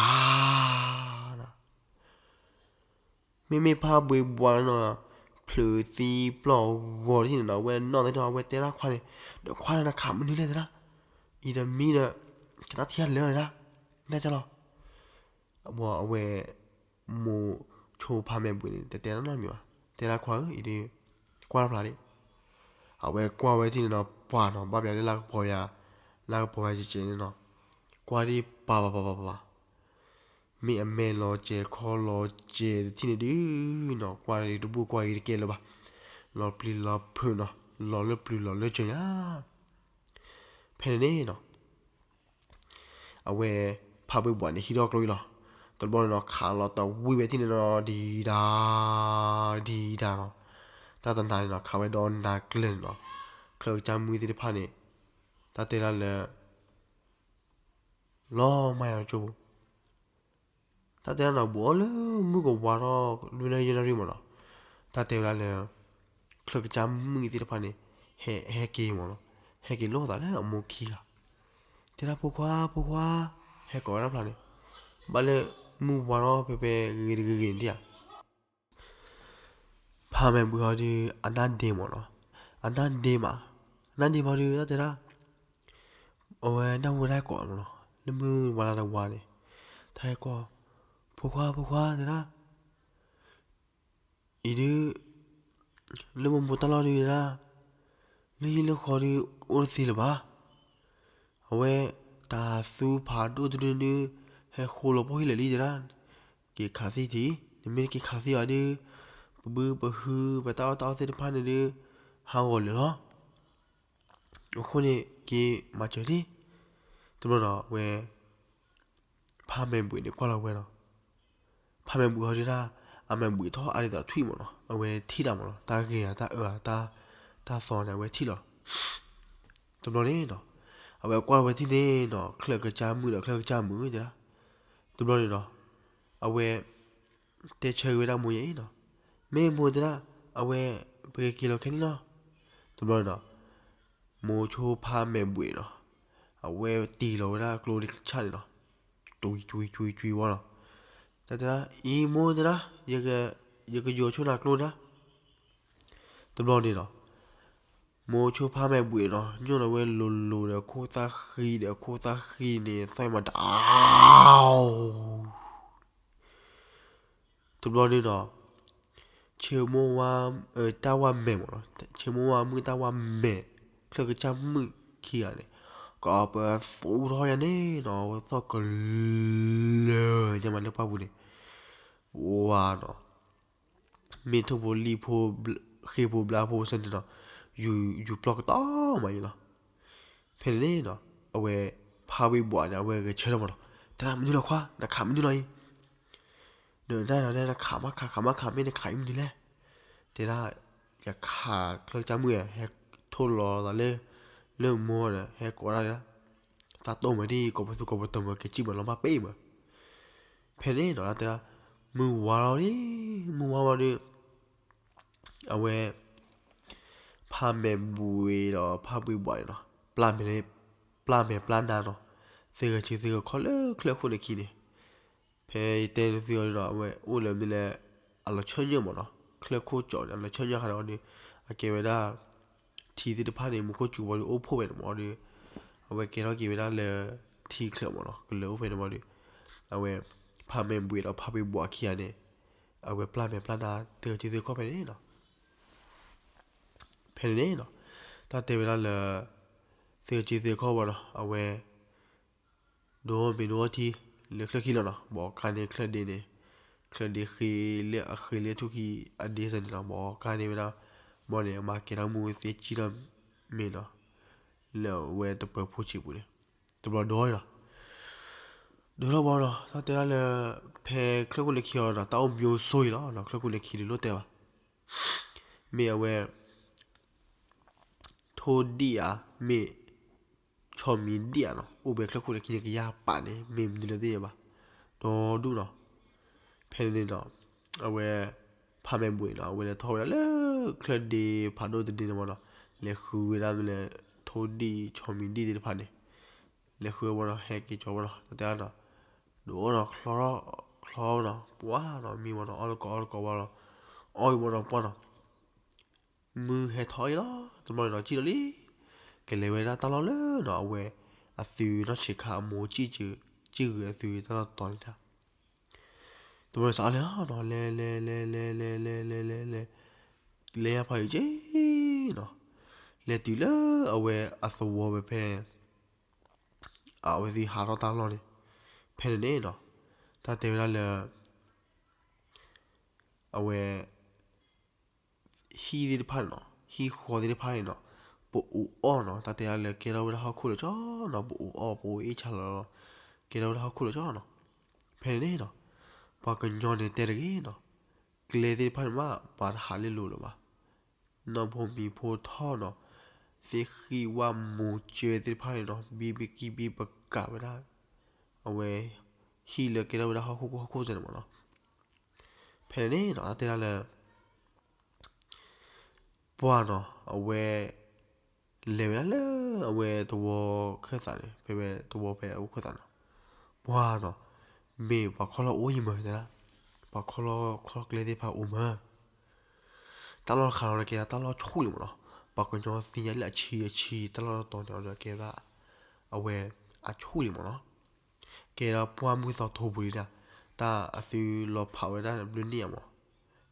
နီၤ. မ့မ့ၢ်ဖါဘှံးဘှးနီၤ, ဖျုးသံပျီၢ်ဂီၤတထံၣ်န့ၣ်နီၤ, အဝဲနီၢ်သ့ၣ်ထီၣ် အဝဲတဲဒၣ်ခွါန့ၣ်, ဒီးခွါန့ၣ် နခးမနုၤလဲၣ်တဲဒၣ်, အံၤဒီးမံဒီး ကနၣ်ထံၣ်လၢာ်တဲဒၣ်, နတၢ်လီၤ. အဝဲ မိၤဆိဖါမဲာ်ဘှံးန့ၣ် တတဲနီတမံၤဘၣ်, တဲဒၣ်ခွါဧၢ, အံၤဒီး ကွၢ်တဖျါဒံး. အဝဲကွၢ်ဝဲတထံၣ်န့ၣ်နီၤ, ပှၤနီၤ ဘၣ်ပျးလၢလၢကပီၤယၤ, လၢကပီၤယၤကဲးကဲးန့ၣ်နီၤ, ကွၢ်ဒံးပၤပၤပၤပၤပၤ, မ့ၢ်အမဲာ်လီၤစဲးခီလီၤစဲးတထံၣ်န့ၣ်ဒုးနီၤ, ကွၢ်ဒံးတဘူၣ်ကွၢ်ဂ့ၤတကဲလၢၤဘၣ်, လီၤပျံၤလီၤဖုးနီၤ, လီၤလၢပျုၤလီၤလၢစၢၤညါ. ဖဲန့ၣ်န့ၣ်နီၤ အဝဲ ဖါဘှံးဘှးန့ၣ် ဟံးထီၣ်ကျိအံၤလီၤ. တဘျီန့ၣ်နီၤ ခးလီၤတဝံၣ်ဝဲတထံၣ်န့ၣ်နီၤ ဒံဒၤ ဒံဒၤနီၤ, တၢ်တနၤန့ၣ်နီၤ ခးဝဲဒီးနၤကျၢၤန့ၣ်နီၤ, ချၢၣ်ကစၢ်မုၣ်သ့ၣ်တဖၣ်န့ၣ် တၢ်တဲဒၣ်လၢ လီၤမၢ်ယၤလီၤကၠိပူၤ တၢ်တဲဒၣ်နီၤ ဘူးအီၤလၢမုၢ်ကဝါထီၣ် လွံၢ်နၣ်ရံၣ်ယဲၢ်နၣ်ရံၣ်မးနီၤ, တၢ်တဲဝဲဒၣ်လၢ ချၢၣ်ကစၢ်မုၣ်သ့ၣ်တဖၣ်န့ၣ် ဟဲ ဟဲက့ၤမးနီၤ, ဟဲက့ၤလိာ်သးလၢအမိၢ်ခံဂၤ, တဲဒၣ်ဖိခွါ ဖိခွါ, ဟဲကိးဝဲဒၣ်ဖျါန့ၣ်, ဘၣ်လၢမုၢ်ဝါထီၣ်ဖဲဖဲဂ့ၤဂ့ၤဂ့ၤန့ၣ်ဧါ ဖါမဲာ်ဘှံးဟီဒုး အနၢ်ဒ့မးနီၤ, အနၢ်ဒ့မး, အနၢ်ဒ့မးဒုး တၢ်တဲဒၣ်, အဝဲနၢ်ဟူဝဲဒၣ်ကိးမးနီၤ, လၢမုၢ်ဝါလၢတဝါန့ၣ်, တၢ်ဟဲကိး, ဖိခွါ ဖိခွါ တဲဒၣ်, အံၤဒုး လၢမိၢ်မိၢ်တၢ်လီၢ်ဒုးဒၣ်, လၢဟံၣ်လၢဃီဒုး အိၣ်တသ့လၢၤဘၣ်. အဝဲ တၤသူဖးဒိၣ်တဒုဒုး ဟဲဃိလီၤပှီၢ်ဟံၣ်လၢာ်လံတဲဒၣ်, က့ၤခးသံထံၣ်, နမ့ၢ်တက့ၤခးသံအီၤဒုး ပဘုပဟု ပတၢ်အီၣ်တၢ်အီသ့ၣ်တဖၣ်န့ၣ်ဒုး ဟးဂီၤလၢာ်လီၤ. အဃိန့ၣ် က့ၤမၤစၢၤလံ. တဘျီဒီး အဝဲ ဖါမဲာ်ဘှံးန့ၣ်ကွၢ်လီၤဝဲဒီး ဖါမဲာ်ဘှံးဟီဒုးဒၣ်, အမဲာ်ဘှံးထီၣ်အါဒ်သိးထွံၣ်မးနီၤ, အဝဲထံၣ်တၢ်မးနီၤ, တၢ်ဂ့ၤဧါ တၢ်အၢဧါ, တၢ်သီန့ၣ် အဝဲထံၣ်လီၤ. တဘျီန့ၣ်ဒီး အဝဲကွၢ်လီၤဝဲတထံၣ်န့ၣ်နီၤ, ချၢၣ်ကစၢ်မုၣ်ဒီးချၢၣ်ကစၢ်မုၣ်တဲဒၣ်. တဘျီန့ၣ်ဒီး အဝဲ တဲဆၢက့ၤဝဲဒၣ်မိၢ်ယဲအံၤနီၤ, မ့ၢ်မိၢ်တဲဒၣ်, အဝဲ ပကက့ၤလီၤခဲန့ၣ်လီၤ. တဘျီန့ၣ်ဒီး မိၤဆိဖါမဲာ်ဘှံးနီၤ, အဝဲတ့ၢ်လီၤဝဲဒၣ်ကျိတဆၣ်န့ၣ်နီၤ, ကွံကွံကွံကွံဝံၤနီၤ, တၢ်တဲဒၣ် အံၤမိၢ်တဲဒၣ်, ယကယီၤဆိနၤကျိဒၣ်. တဘျီန့ၣ်ဒီး မိၤဆိဖါမဲာ်ဘှံးနီၤ ညိၣ်လီၤဝဲလိၤလိၤဒီး ခိၣ်သၣ်ဃံဒီး ခိၣ်သၣ်ဃံန့ၣ် သီၣ်မးတၢ် တဘျီန့ၣ်ဒီး ဆၢမိၢ်ဝါ တၢ်ဝါမဲာ်မးနီၤ, ဆၢမိၢ်ဝါမုၣ်တၢ်ဝါမဲာ် ချၢၣ်ကစၢ်မုၣ်ခံဂၤန့ၣ် ကပသူထီၣ်ညါန့ၣ်နီၤ, ဝဲသီၣ်ကလၢာ်ညါမးလၢပှၢ်ပူၤန့ၣ်, ဝါနီၤ မ့ၢ်ထိၣ်ဖိလံၣ်ဖိ ဃ့ဖိဘျါဖိစ့ၢ်န့ၣ်ဒီး ယူၤပျီၢ်ကတီၤမးအံၤလီၤ. ဖဲန့ၣ်န့ၣ်ဒီး အဝဲ ဖါဝံၤဘှးန့ၣ် အဝဲဂဲၤဆၢထၢၣ်မးနီၤ, တဲဒၣ်မနုၤလီၤခွါ နခးမနုၤလီၤအံၤ, ဒီးနနခးမးခး ခးမးခး မ့ၢ်နခးအံၤမနုၤလဲၣ်, တဲဒၣ် ယခးချၢၣ်ကစၢ်မုၣ် ဟဲထိၣ်လီၤသးလၢ လၢမိၢ်ဒီး ဟဲကိးဒၣ်ဒၣ် သးတိၢ်မးဒ် ကိးပသူကိးပတီၢ်မး က့ၤစံၣ်မးလီၤဘၣ်ပ့ၢ်မး. ဖဲန့ၣ်ဒီး တဲဒၣ် မုၢ်ဝါလီၤဒ် မုၢ်ဝါဝါဒီး အဝဲ ဖါမဲာ်ဘှံးဒီးဖါဝံၤဘှးန့ၣ်နီၤ ပျၢ်မဲာ် ပျၢ်မဲာ်ပျၢ်နါနီၤ သုဂဲၤဆၢသုဂဲၤခီၣ်လၢချၢၣ်ခိၣ်န့ၣ်ခံန့ၣ် ဖဲယတဲသုအီၤဒီး အဝဲအိၣ်လၢမ့ၢ်လၢ အလီၤဆၢညါမးနီၤ ချၢၣ်ခိၣ်ကၠီန့ၣ် အလီၤဆၢညါခါဒီးဒီး အကဲဝဲဒၣ် ထံသ့ၣ်တဖၣ်န့ၣ် မူခိၣ်စူၤဝံၤဒီး အိၣ်ဖှိၣ်ဝဲန့ၣ်မးဒီး အဝဲကဲထီၣ်က့ၤဝဲဒၣ်လၢ ထံချၢးမးနီၤ ကလၢၤအိၣ်ဖဲန့ၣ်မးဒီး အဝဲ ဖါမဲာ်ဘှံးဒီးဖါဝံၤဘှးခံဂၤန့ၣ် အဝဲပျၢ်မဲာ်ပျၢ်နါ သုဂဲၤဆၢသုဂဲၤခီၣ်ဖဲန့ၣ်နီၤ ဖဲန့ၣ်န့ၣ်နီၤ တၢ်တဲဝဲဒၣ်လၢ သုဂဲၤဆၢသုဂဲၤခီၣ်ဝဲနီၤ အဝဲ ဒိမ့ၤဒိထံ လၢချၢၣ်ခံလီၤနီၤ ဘၣ်ခါန့ၣ်ချၢၣ်ဒ့န့ၣ် ချၢၣ်ဒ့ဃ့လၢအဃ့လၢထူၣ်ခံအဒ့စ့ၢ်န့ၣ်လီၤ ဘၣ်ခါန့ၣ်ဝဲဒၣ် ဘီန့ၣ် အမၤကဲထီၣ်မူသ့ကံထီၣ်မ့ၤနီၤ လၢအဝဲတပၢၤဖိဆံးပူၤန့ၣ် တဘျီဒိလီၤ ဒိထီၣ်ဘီနီၤ တၢ်တဲဒၣ်လၢ ဖဲချၢၣ်ခိၣ်န့ၣ်ခံအီၤဒီး တၢ်အိၣ်မံၤစိၤအံၤလီၤ ချၢၣ်ခိၣ်န့ၣ်ခံဒုးလိၣ်တဲဘၣ် မ့ၢ်အဝဲ ထိၣ်ဒံၣ်ဧါ မ့ၢ် ဆီမံၤဒံၣ်ဧါနီၤ အိၣ်ဖဲချၢၣ်ခိၣ်န့ၣ်ခံန့ၣ် ကယၤပာ်န့ၣ် မ့ၢ်မနုၤလဲၣ်သ့ၣ်ညါဘၣ် ဒီဒူၣ်နီၤ ဖဲန့ၣ်ဒီး အဝဲ ဖါမဲာ်ဘှံးနီၤ အဝဲလဲၤထီၣ်ဝဲဒၣ်လၢ ချၢၣ်ဒ့ဖးဒိၣ်တဒ့န့ၣ်မ့ၢ်နီၤ, လဲၤဃုဝဲဒၣ်မ့ၢ်လဲၣ် ထိၣ်ဒံၣ်ဆီမံၤဒံၣ်သ့ၣ်တဖၣ်န့ၣ်, လဲၤဃုဝဲမ့ၢ်နီၤ ဟဲက့ၤကၠီဝဲနီၤ တၢ်တဲဒၣ်နီၤ, ဒိးအိၣ်နီၤချီထီၣ်ချီနီၤ ပှၢ်နီၤ မံဝဲနီၤ အီၣ်တကိးအီၣ်တကိးဝဲလီၤ, အီၣ်အံၤဝဲနီၤပှၢ်နီၤ မုၢ်ဟဲထီၣ်အံၤလီၤ တဘျီန့ၣ်နီၤ ကံၣ်လီၤလံ, ကလဲၤဝဲဒၣ်တၢ်လီၢ်လၢနီၤ အဝဲ အသုနီၢ်ဆံးခါအမိၢ် ကံၣ်ဂုၤအသုတၢ်လီၢ်တတီၤန့ၣ်တၢ်, တဘျီန့ၣ်စးအီၤလဲၤလီၤနီၤ လဲၤလဲၤလဲၤလဲၤလဲၤလဲၤလဲၤလဲၤလဲၤလဲၤ လဲၤညါဖးယံၤက့နီၤ, လဲၤတုၤလၢအဝဲအသဝီဖဲဖဲ အဝဲသ့ၣ်ဟးထီၣ်တၢ်လီၢ်န့ၣ်, ဖဲန့ၣ်န့ၣ်နီၤ တၢ်တဲဝဲဒၣ်လၢ အဝဲ ဟံၣ်သ့ၣ်တဖၣ်န့ၣ်နီၤ ဟံၣ်ဃီသ့ၣ်တဖၣ်န့ၣ်နီၤ ပအိးအီၣ်နီၤ တၢ်တဲဒၣ်လၢကဲထီၣ်ဝဲဒၣ်ဟီၣ်ခိၣ်လၢာ်ကၠီနီၤ ပအိးအီၣ်ပအိးအ့ၣ်ဆါလီၤ ကဲထီၣ်ဝဲဒၣ်ဟီၣ်ခိၣ်လၢာ်ကၠီနီၤ, ဖဲန့ၣ်န့ၣ်နီၤ ပှၤကညီန့ၣ်တဲတဂ့ၤနီၤ, ကျဲသ့ၣ်တဖၣ်န့ၣ်မး ပှၤတဟးလ့လိာ်လၢၤဘၣ် နီၢ်ဖိမံၤဖိထီၣ်နီၤ, သ့ၣ်ဃံဝၣ်မိၤကၠဲသ့ၣ်တဖၣ်န့ၣ်နီၤ ဘံဘံကံဘံပကးဝဲဒၣ်, အဝဲ ဟံၣ်လၢကဲထီၣ်ဝဲဒၣ်ဟီၣ်ခိၣ်ဟီၣ်ခိၣ်စဲန့ၣ်မ့ၢ်နီၤ, ဖဲန့ၣ်န့ၣ်နီၤ တဲဒၣ်လၢ ပှၢ်နီၤ အဝဲ လဲၤဝဲဒၣ်လၢ အဝဲသဝီခၢၣ်သးန့ၣ် ဖဲဝဲသဝီဖဲအအိၣ်ခၢၣ်သးနီၤ, ပှၢ်နီၤ မ့ၢ်ပှၤခီလီၢ်အိၣ်ယံၤမးတဲဒၣ်, ပှၤခီလီၢ်ခီကျဲသ့ၣ်တဖၣ်အိၣ်မး တၢ်လီၢ်တခါလီၤန့ၣ် ကဲဒၣ်တၢ်လီၢ်ဆူၣ်လံမ့ၢ်နီၤ, ပှၤကညီသ့ၣ်ညါလၢအဆံအဆံ တၢ်လီၢ်တတီၤန့ၣ် အကဲဒၣ် အဝဲ အဆူၣ်လံမ့ၢ်နီၤ, ကဲဒၣ်ပှၢ်မုၢ်သီထိပူၤဒၣ်, တၢ်အသုလီၤဖးဝဲဒၣ်ဘျုးနံၣ်အမ့ၢ်,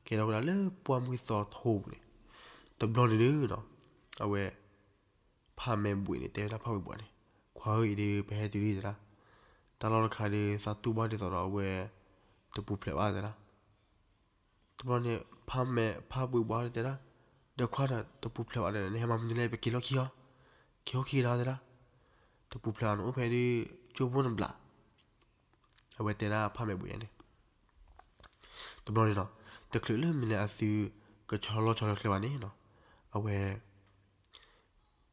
ကဲထီၣ်ဝဲဒၣ်လၢပှၢ်မုၢ်သီထိပူၤန့ၣ်, တဘျီန့ၣ်ဒုးနီၤ, အဝဲ ဖါမဲာ်ဘှံးန့ၣ် တဲဝဲဒၣ်ဖါဘှံးဘှါန့ၣ်, ခွါဧၢအံၤဒုး ပဟဲတုၤလံတဲဒၣ်, တၢ်လီၢ်တခါဒုး သးတူၢ်ဘၣ်ဒ်သိးဒီးအဝဲ တပူၤဖျဲးဘၣ်တဲဒၣ် တဘျီန့ၣ် ဖါမဲာ် ဖါဘှံးဘှါန့ၣ်တဲဒၣ်, ဒီးခွါဒီးတပူၤဖျဲးဘၣ်ဒီး နဟဲမၤမနုၤလဲၣ် ပက့ၤလီၢ်ခံအီၤ, က့ၤဟီၣ်ခံကဒါတဲဒၣ်, တပူၤဖျဲးဘၣ်နအိၣ်ဖဲဒုး ကၠိဖိနဘျး, အဝဲတဲဒၣ်ဖါမဲာ်ဘှံးန့ၣ်, တဘျီန့ၣ်နီၤ, တချုးလၢမနုၤလဲၣ်အသု ကဆီလီၢ်ဆီလီၢ်ကျဲဘၣ်န့ၣ်နီၤ, အဝဲ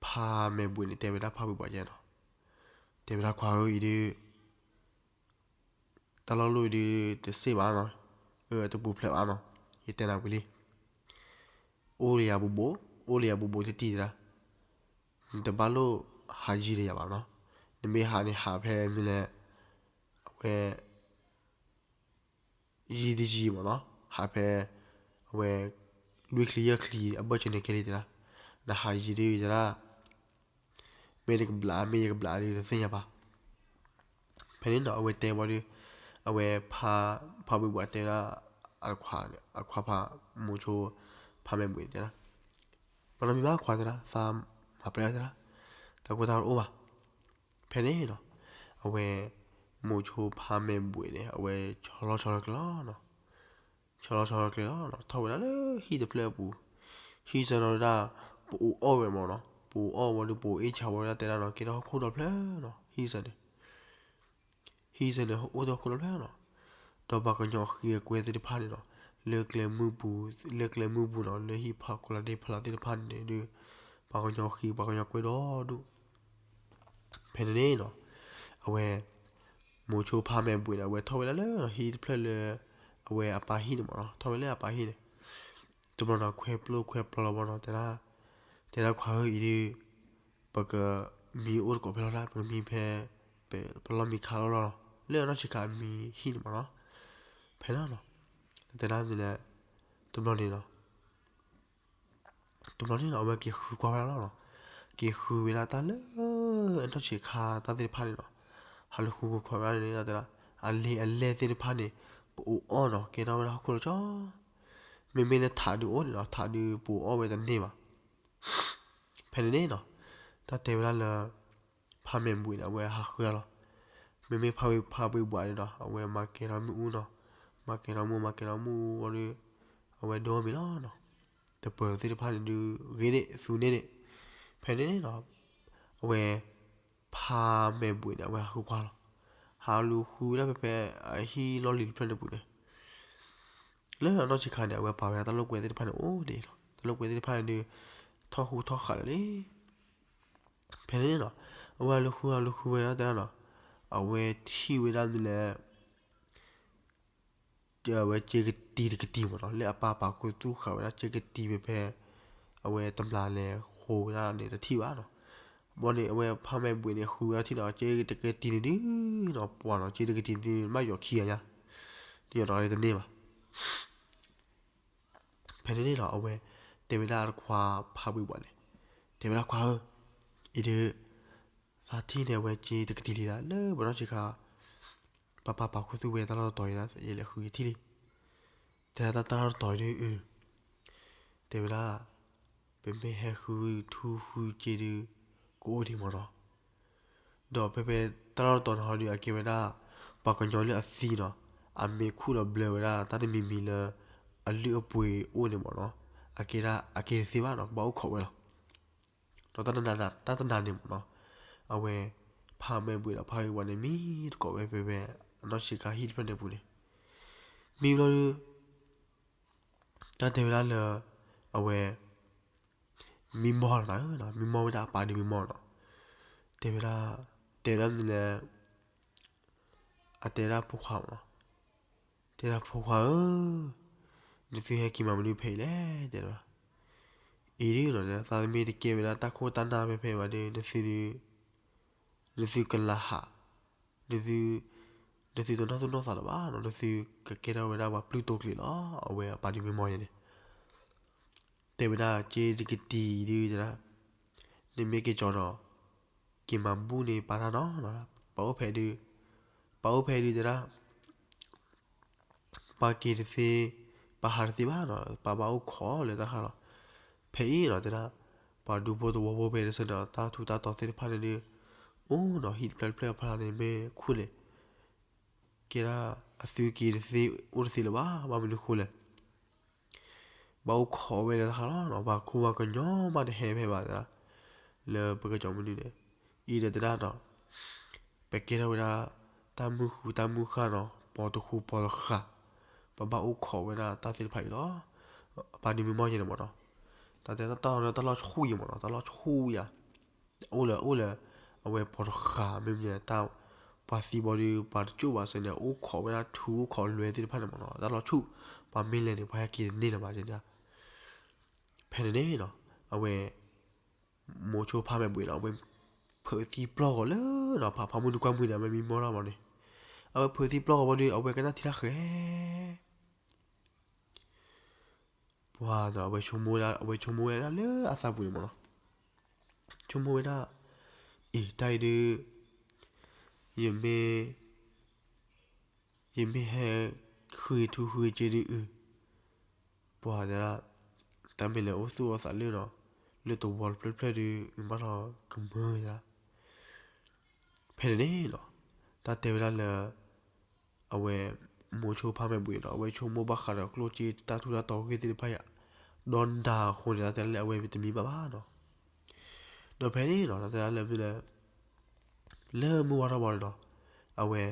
ဖါမဲာ်ဘှံးန့ၣ် တဲဝဲဒၣ်ဖါဘှံးဘှါယဲနီၤ, တဲဝဲဒၣ်ခွါဧၢအံၤဒုး တၢ်လီၢ်လီၢ်အံၤဒုး တစ့ၢ်ဘၣ်နီၤ, အတပူၤဖျဲးဘၣ်နီၤ, ယတဲနၤဝံၤလံ, အိၣ်လၢယၤဘူးဘူး, အိၣ်လၢယၤဘူးဘူးတံၢ်တံၢ်တဒၣ်, နတဘၣ်လိၣ်ဟးယံၤဒီးယၤဘၣ်နီၤ, နမ့ၢ်ဟးန့ၣ်ဟးဖဲမနုၤလဲၣ်, အဝဲ ယံၤတယံၤမ့ၢ်နီၤ, ဟးဖဲ အဝဲ လွံၢ်ချံယဲၢ်ချံအဘၢၣ်စၢၤန့ၣ်ကဲလံတဲဒၣ်, နဟးယံၤဒ်တဲဒၣ်, မ့ၢ်တကဘျး မ့ၢ်ယကဘျးဒ်တသ့ၣ်ညါဘၣ်. ဖဲန့ၣ်နီၤ အဝဲတဲဝံၤဒီး အဝဲ ဖါဘှံးဘှါတဲဒၣ် အခွါဖါ မိၤဆိ ဖါမဲာ်ဘှံးန့ၣ်တဲဒၣ်, ပနီၢ်မံၤဘၣ်ခွါတဲဒၣ် သးမၤပှဲၤတဲဒၣ်, တၢ်ကိၢ်တၢ်ဂီၤတအိၣ်ဘၣ်. ဖဲန့ၣ်နီၤ အဝဲ မိၤဆိဖါမဲာ်ဘှံးန့ၣ် အဝဲဆီလီၤဆီလီၤကျဲလီၤနီၤ, ဆီလီၤဆီလီၤကျဲလီၤနီၤ ထီၣ်ဝဲဒၣ်လၢဟံၣ်တဖျၢၣ်အပူၤ, ဟံၣ်စၢၤနီၤဝဲဒၣ် ပအိးအီၣ်ဝဲမ့ၢ်နီၤ, ပအိးအီၣ်ဝဲဒီး ပအိးအ့ၣ်ဆါဝဲဒၣ်တဲဒၣ်နီၤ ကဲထီၣ်ဟီၣ်ခိၣ်ဒီဖျၢၣ်နီၤ ဟံၣ်စၢၤန့ၣ် ဟံၣ်စၢၤန့ၣ် အိၣ်ဒီးဟီၣ်ခိၣ်ဒီဖျၢၣ်နီၤ, ဒီးပှၤကညီဃံအကွဲသ့ၣ်တဖၣ်န့ၣ်နီၤ လၢကျဲမုၢ်ပူၤ, လၢကျဲမုၢ်ပူၤနီၤ လၢဟံၣ်ဖးကိးလါဒ့ဖးလါသ့ၣ်တဖၣ်န့ၣ်ဒုး ပှၤကညီဃံ ပှၤကညီကွဲဒီဒူၣ် ဖဲန့ၣ်န့ၣ်နီၤ အဝဲ မိၤဆိဖါမဲာ်ဘှံးန့ၣ် အဝဲထီၣ်ဝဲဒၣ်လၢဟံၣ်တဖျၢၣ်လၢ အဝဲအပၢ်ဟံၣ်န့ၣ်မ့ၢ်နီၤ, ထီၣ်ဝဲလၢအပၢ်ဟံၣ်န့ၣ်, တဘျီနီၤ ခွဲးပျိခွဲးပျီလီၤဘၣ်နီၤ တဲဒၣ်, တဲဒၣ်ခွါဧၢအံၤဒုး ပကမံအိၣ်တကိးဖဲလီၤဒၣ် ပကမံဖဲ ပလီၢ်မံခါလီၤလီၤ လၢအနီၢ်ဆံးခါအမံဟံၣ်န့ၣ်မ့ၢ်နီၤ, ဖဲန့ၣ်နီၤ တဲဒၣ်မနုၤလဲၣ်, တဘျီန့ၣ်နီၤ တဘျီန့ၣ်နီၤ အဝဲက့ၤဃုကွၢ်ဝဲဒၣ်လီၤနီၤ, က့ၤဃုဝဲဒၣ်တၢ်လၢ အနီၢ်ဆံးခါတၢ်သ့ၣ်တဖၣ်န့ၣ်နီၤ, ဟးလူၤဃုကွၢ်ဝဲဒၣ်န့ၣ် တဲဒၣ် အလ့အလဲၢ်သ့ၣ်တဖၣ်န့ၣ် ပအိးအီၣ်နီၤ ကဲထီၣ်ဝဲဒၣ်ဟီၣ်ခိၣ်လီၤဆီ, မ့မ့ၢ်လၢထးဒုးအိၣ်န့ၣ်နီၤ ထးဒုးပအိးအီၣ်ဝဲတန့ၢ်ဘၣ်. ဖဲန့ၣ်န့ၣ်နီၤ တၢ်တဲဝဲဒၣ်လၢ ဖါမဲာ်ဘှံးန့ၣ် အဝဲဟးဃုအီၤလီၤ. မ့မ့ၢ်ဖါဘှံးဘှါန့ၣ်ဒီး အဝဲမၤကဲထီၣ်မ့ၣ်အူနီၤ, မၤကဲထီၣ်မ့ၣ်အူ မၤကဲထီၣ်မ့ၣ်အူဝံၤဒီး အဝဲဒိမ့ၤလီၤနီၤ, တပၢၤသ့ၣ်တဖၣ်န့ၣ်ဒုး ဂ့ၤန့ၢ်သူန့ၢ်န့ၣ်, ဖဲန့ၣ်န့ၣ်နီၤ အဝဲ ဖါမဲာ်ဘှံးန့ၣ် အဝဲဟးဃုကွၢ်လီၤ. ဟးလူၤဃုဝဲဒၣ်ဖဲဖဲ အဟံၣ်လီၢ်လံၤတဖျၢၣ်န့ၣ်ပူၤန့ၣ် လၢအနီၢ်ဆံးခါန့ၣ် အဝဲပာ်ဝဲဒၣ်တၢ်လိာ်ကွဲသ့ၣ်တဖၣ်န့ၣ်အိၣ်ဒံးလီၤ. တၢ်လိာ်ကွဲသ့ၣ်တဖၣ်န့ၣ်ဒုး ထီၣ်ဃူထီၣ်ဃာ်လၢာ်လံ. ဖဲန့ၣ်န့ၣ်နီၤ အဝဲလူၤဃု အလူၤဃုဝဲဒၣ်တဲဒၣ်နီၤ, အဝဲထံၣ်ဝဲဒၣ်ဒ်လဲၣ် အဝဲက့ကတံၤတကတံၤမ့ၢ်နီၤ, လၢအပၢ်ပာ်ခူသူၣ်ဃာ်ဝဲဒၣ်က့ကတံၤဖဲဖဲ အဝဲတမျၢ်လဲၤဃိဝဲဒၣ်န့ၣ်တထံၣ်ဘၣ်နီၤ. ဘီန့ၣ် အဝဲဖါမဲာ်ဘှံးန့ၣ် ဃုဝဲဒၣ်ထံၣ်နီၤ, က့တကတံၤန့ၣ်ဒုးနီၤ ပှၤနီၤ, က့တကတံၤန့ၣ်ဒုး မ့ၢ်ယီၤခံဂၤညါ, တယီၤတဂၤန့ၣ်တန့ၢ်ဘၣ်. ဖဲန့ၣ်န့ၣ်နီၤ အဝဲတဲဝဲဒၣ်အတခွါဖါဘှံးဘှံးန့ၣ်, တဲဝဲဒၣ်ခွါဧၢ, အံၤဒုး သးထံၣ်န့ၢ်အဝဲက့တကတံၤလံဒၣ် လၢပနီၢ်ဆံးခါ ပၢ်ပာ်ခူသူၣ်ဝဲတၢ်လီၢ်တတီၤအံၤဒၣ် ယလဲၤဃုယထံၣ်လံ. တဲဒၣ်တၢ်တၢ်လီၢ်တတီၤအံၤဒုး အု တဲဝဲဒၣ် ပမ့ၢ်ဟဲဃုထူဃုက့ဒုး ကအိၣ်ဒံးမ့ၢ်နီၤ. ဒီးဖဲဖဲတၢ်လီၢ်တတီၤန့ၣ်ဟီဒုး အကဲဝဲဒၣ် ပှၤကညီလၢအသံနီၤ, အမ့ၢ်ခူၣ်ဒီးဘျၢဝဲဒၣ်တၢ်တမံၤမံၤလၢ အလုၢ်အပှ့ၤအိၣ်န့ၣ်မ့ၢ်နီၤ, အကဲဒၣ် အကဲတသ့ဘၣ်နီၤ, ကဘၣ်အိၣ်ခိးဝဲလီၤ. ဒီးတၢ်တနၤန့ၣ်မ့ၢ်နီၤ, အဝဲ ဖါမဲာ်ဘှံးဒီးဖါဘှံးဘှံးန့ၣ် မံတကိးဝဲဖဲဖဲ အနီၢ်ဆံးခါဟံၣ်တဖျၢၣ်န့ၣ်အပူၤန့ၣ်, မံဘျီဒုး တၢ်တဲဝဲဒၣ်လၢ အဝဲ မံမီၢ်လီၤနၤဧၢ, မံမီၢ်ဝဲဒၣ်အပၢ်ဒုးမံမီၢ်နီၤ, တဲဝဲဒၣ် တဲဝဲဒၣ်မနုၤလဲၣ်, အတဲဒၣ်ဖိခွါမ့ၢ်နီၤ, တဲဒၣ်ဖိခွါဧၢ, နသုဟဲက့ၤမၤမနုၤဖဲအံၤလဲၣ် တဲဒၣ်, အံၤဒုးနီၤ တဲဒၣ် သးမ့ၢ်တကဲဝဲဒၣ်တၢ်ခိၣ်တၢ်နၢ်ဖဲဖဲဘၣ်ဒီး နသု နသုကလၤဟး, နသု နသုတနီၢ်သူၣ်နီၢ်သးလၢၤဘၣ်နီၤ, နသုကကဲထီၣ်ဝဲဒၣ်ပှၤပျုၢ်တိချံးလီၤ, အဝဲအပၢ်ဒုးမံမီၢ်ယဲန့ၣ် တဲဝဲဒၣ်က့တကတံၤဒုးတဲဒၣ်, နမ့ၢ်က့ၤကၠီဒီး က့ၤမၤဘူၣ်န့ၢ်ပၢ်တၢ်နီၤ, ပှၤအိၣ်ဖဲဒုး, ပှၤအိၣ်ဖဲဒုးတဲဒၣ် ပှၤက့ၤတသ့, ပှၤဟးတသ့ဘၣ်နီၤ, ပှၤဘၣ်အိၣ်ခိးလၢတၢ်ဃၢ်လီၤ. ဖဲအံၤနီၤတဲဒၣ်, ပှၤဒူဖိသဝီဖိဖဲတဆၢဒီး တၢ်ထူးတၢ်တီၤသ့ၣ်တဖၣ်န့ၣ်ဒုး အိၣ်နီၤ, ဟံၣ်တဖျၢၣ်တဖျၢၣ်အဖီလာ်န့ၣ် မ့ၢ်ခူၣ်န့ၣ် ကဲဒၣ်အသုက့ၤတသ့ အိၣ်တသ့လၢၤဘၣ်, ဘၣ်မနုၤဃိလဲၣ် ဘၣ်အိၣ်ခိးဝဲလၢတၢ်ဃၢ်လီၤနီၤ, ပှၤခိၣ်ပှၤကညီမးတဟဲဖဲဘၣ်တဲဒၣ်, လၢပကီၢ်မနုၤန့ၣ်, အံၤဒီးတဲဒၣ်နီၤ, ပကဲထီၣ်ဝဲဒၣ် တၢ်မုၢ်ဃုတၢ်မုၢ်ဃၢ်နီၤ, ပီတဃူပီတဃာ်, ပဘၣ်အိၣ်ခိးဝဲဒၣ်တၢ်သ့ၣ်တဖၣ်အံၤလီၤ. ပၢ်ဒုးမံမီၢ်ယဲန့ၣ်မ့ၢ်နီၤ, တၢ်တဲတၢ်တီၢ်လၢတၢ်လီၢ်ဆူၣ်ယဲမ့ၢ်နီၤ, တၢ်လီၢ်ဆူၣ်ယဲ အိၣ်လၢ အိၣ်လၢ အဝဲပီတဃာ် မ့မ့ၢ်တၢ် ပှၤသံဘီဒီး ပှၤတကၠိၣ်ဘၣ်စၢၤန့ၣ် အိၣ်ခိးဝဲဒၣ်ထူအိၣ်ခိးလွဲသ့ၣ်တဖၣ်န့ၣ်မ့ၢ်နီၤ, တၢ်လီၢ်ဆူၣ် ပှၤမ့ၢ်လဲၤန့ၣ် ပှၤဟဲက့ၤတန့ၢ်လၢၤဘၣ်တဲဒၣ်. ဖဲန့ၣ်န့ၣ်နီၤ အဝဲ မိၤဆိဖါမဲာ်ဘှံးနီၤ အဝဲဖုးသံပျီၢ်ဂီၤလၢနီၤ ဖးဖီမုၢ်နံၤကွၢ်မုၢ်န့ၣ် အဝဲမံမီၢ်တၢ်ဘီန့ၣ်, အဝဲဖုးသံပျီၢ်ဂီၤဘီဒီး အဝဲကနၣ်ထံတၢ်ဃဲၤ ပှၤဒီး အဝဲဆိကမိၣ်ဝဲဒၣ် အဝဲဆိကမိၣ်ဝဲဒၣ်လၢအသးပူၤန့ၣ်မ့ၢ်နီၤ, ဆိကမိၣ်ဝဲဒၣ် အံၤ တၢ်အံၤဒုး ယမ့ၢ် ယမ့ၢ်ဟဲ ဃုထူဃုစ့ဒုးအုး ပှၤတဲဒၣ် တၢ်မ့ၢ်လဲၤအိၣ်သူၣ်အိၣ်သးလၢဒီး လၢသဝီတဖျၢၣ်တဖျၢၣ်ဒုး မ့ၢ်ဘၣ်ထီၣ်ကမၢယါ ဖဲန့ၣ်န့ၣ်နီၤ တၢ်တဲဝဲဒၣ်လၢ အဝဲ မိၤဆိဖါမဲာ်ဘှံးနီၤ အဝဲဆိကမိၣ်ဘၣ်ဃးဒီးကျိၣ်စ့တၢ်ထူးတၢ်တီၤဂ့ၢ်သ့ၣ်တဖၣ်ယါ ဒီးနၤအဃိန့ၣ် တၢ်တဲလၢအဝဲတမံဘၣ်ဘၣ်နီၤ ဒီးဖဲန့ၣ်နီၤ တၢ်တဲဒၣ်လၢမ့ၢ်လၢ လၢမုၢ်ဝါထီၣ်ဘီန့ၣ်နီၤ အဝဲ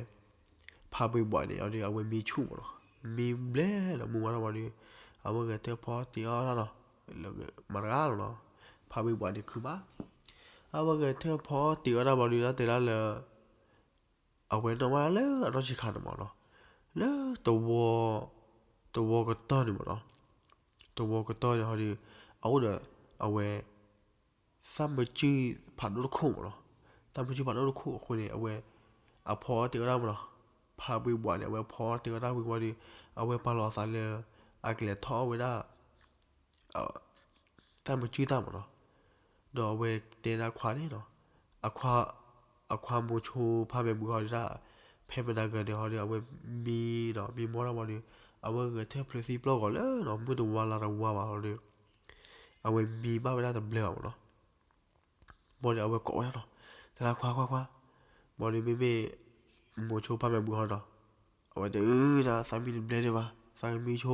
ဖါဘှံးဘှီးန့ၣ် အဝဲမံဆူၣ်မ့ၢ်နီၤ မံဘျဲၣ်လီၤ မုၢ်ဝါထီၣ်ဘီဒီး အဝဲဂဲၤထၢၣ်ဖီတ့ၢ်အီၣ်တၢ်နီၤ မၤတဂၤလီၤနီၤ ဖါဘှံးဘှီးန့ၣ်ခုမး အဝဲဂဲၤထၢၣ်ဖီတ့ၢ်အီၣ်တၢ်ဘီဒီး တၢ်တဲဒၣ်လၢ အဝဲနီၣ်ဝဲဒၣ်လၢအနီၢ်ဆံးခါန့ၣ်မ့ၢ်နီၤ လၢ သဝီကတီၢ်န့ၣ်မ့ၢ်နီၤ သဝီကတီၢ်န့ၣ်ဟီဒီး အအိၣ်ဒီး အဝဲ သၣ်မကုၢ်ဖးဒိၣ်တခိၣ်မ့ၢ်နီၤ သၣ်မကုၢ်ဖးဒိၣ်တခိၣ်အဃိန့ၣ် အဝဲ အဖီတ့ၢ်အီၣ်တၢ်မ့ၢ်နီၤ ဖါဘှံးဘှီးန့ၣ် အဝဲဖီတ့ၢ်အီၣ်တၢ်ဝံၤဝံၤဒီး အဝဲပာ်လီၤအသးလၢ အကလဲၤထီၣ်အီၣ်ဝဲဒၣ် သၣ်မကုၢ်သၣ်မ့ၢ်နီၤ ဒီးအဝဲတဲဒၣ်ခွါန့ၣ်နီၤ အခွါ အခွါမိၤဆိဖါမဲာ်ဘှံးဟီဒီး ဖဲမနၤဂၤန့ၣ်ဟီဒီး အဝဲမံဒီးမံမီၢ်ထီၣ်ဘီဒီး အဝဲဂဲၤထၢၣ်ဖျုးသံပျီၢ်ဂီၤလၢနီၤ မုၢ်တဝါလါတဝါဘၣ်ဟီဒီး အဝဲမံဘၣ်ဝဲဒၣ်တဘျဲၣ်ဘၣ်မ့ၢ်နီၤ ဘီဒီးအဝဲကိးဝဲဒၣ်နီၤ တဲဒၣ်ခွါခွါခွါ ဘီဒီးမ့မ့ၢ် မိၤဆိဖါမဲာ်ဘှံးဟီဒီး အဝဲတဲအၢဒၣ်သးမံတဘျဲၣ်ဒံးဘၣ် သးကမံဆိ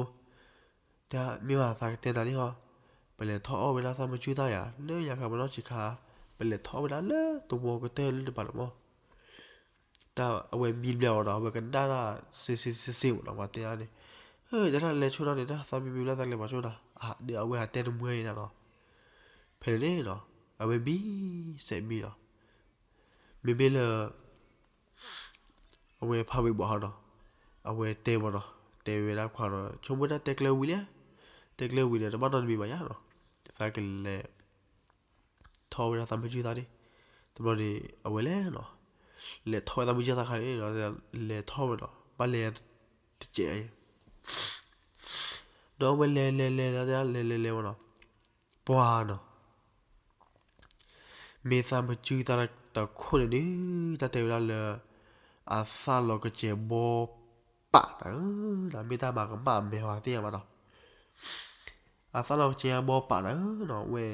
တဲမ့ၢ်ဘၣ်သးကတဲနၤန့ၣ်ဟီ ပလဲၤထီၣ်အီၣ်ဝဲဒၣ်သၣ်မကုၢ်သၣ်ယါ လၢယၤခါပနီၢ်ဆံးခါ ပလဲၤထီၣ်အီၣ်ဝဲဒၣ်လၢသဝီကတၢၢ်လၢတပၤန့ၣ်မး တၢ်အဝဲမံဘျဲၣ်အီၤဒီး အဝဲကနၣ်ဒၣ်စ့စ့စ့စ့မ့ၢ်နီၤ ပှၤတဲအါန့ၣ် တဲဒၣ်လဲၤဆိဒၣ်န့ၣ် တၢ်သးမံမံဘျဲၣ်သးကလဲၤမၤဆိဒၣ် ဒီးအဝဲဟးတဲတမှဲအံၤဒၣ်နီၤ ဖဲန့ၣ်န့ၣ်နီၤ အဝဲမံ စဲးမံလီၤ မ့မ့ၢ်လၢ အဝဲဖါဘှံးဘှီးဟီဒီး အဝဲတဲမ့ၢ်နီၤ တဲဝဲဒၣ်ခွါနီၤ, ဆိကမိၣ်ဒၣ်တဲကျဲဝံၤလံ, တဲကျဲဝံၤန့ၣ် တဘၣ်နီတမံၤဘၣ်ယါနီၤ, သးကလဲၤ ထီၣ်ဝဲဒၣ်သးမုၢ်ကုသၣ်န့ၣ်, တဘျီန့ၣ် အဝဲလဲၤနီၤ, လဲၤထီၣ်ဝဲသးမုၢ်ကုသၣ်ခါန့ၣ်, လဲၤထီၣ်ဝဲနီၤ, ဘၣ်လဲၤတစဲးအံၤ, ဒီးအဝဲလဲၤလဲၤလဲၤလဲၤလဲၤလဲၤဝဲနီၤ, ပှၤနီၤ မ့ၢ်သးမုၢ်ကုသၣ်တခိၣ်န့ၣ်ဒုး တၢ်တဲဝဲဒၣ်လၢ အသၣ်လီၤကစဲးဘီပာ်တၢ်ဧၢ, မ့ၢ်တၢ်မၤကမၣ်အမဲာ်ဝဲသ့ၣ်ညါဘၣ်နီၤ, အသၣ်လီၤကစဲးဘီပာ်တၢ်ဧၢနီၤ, ဝဲ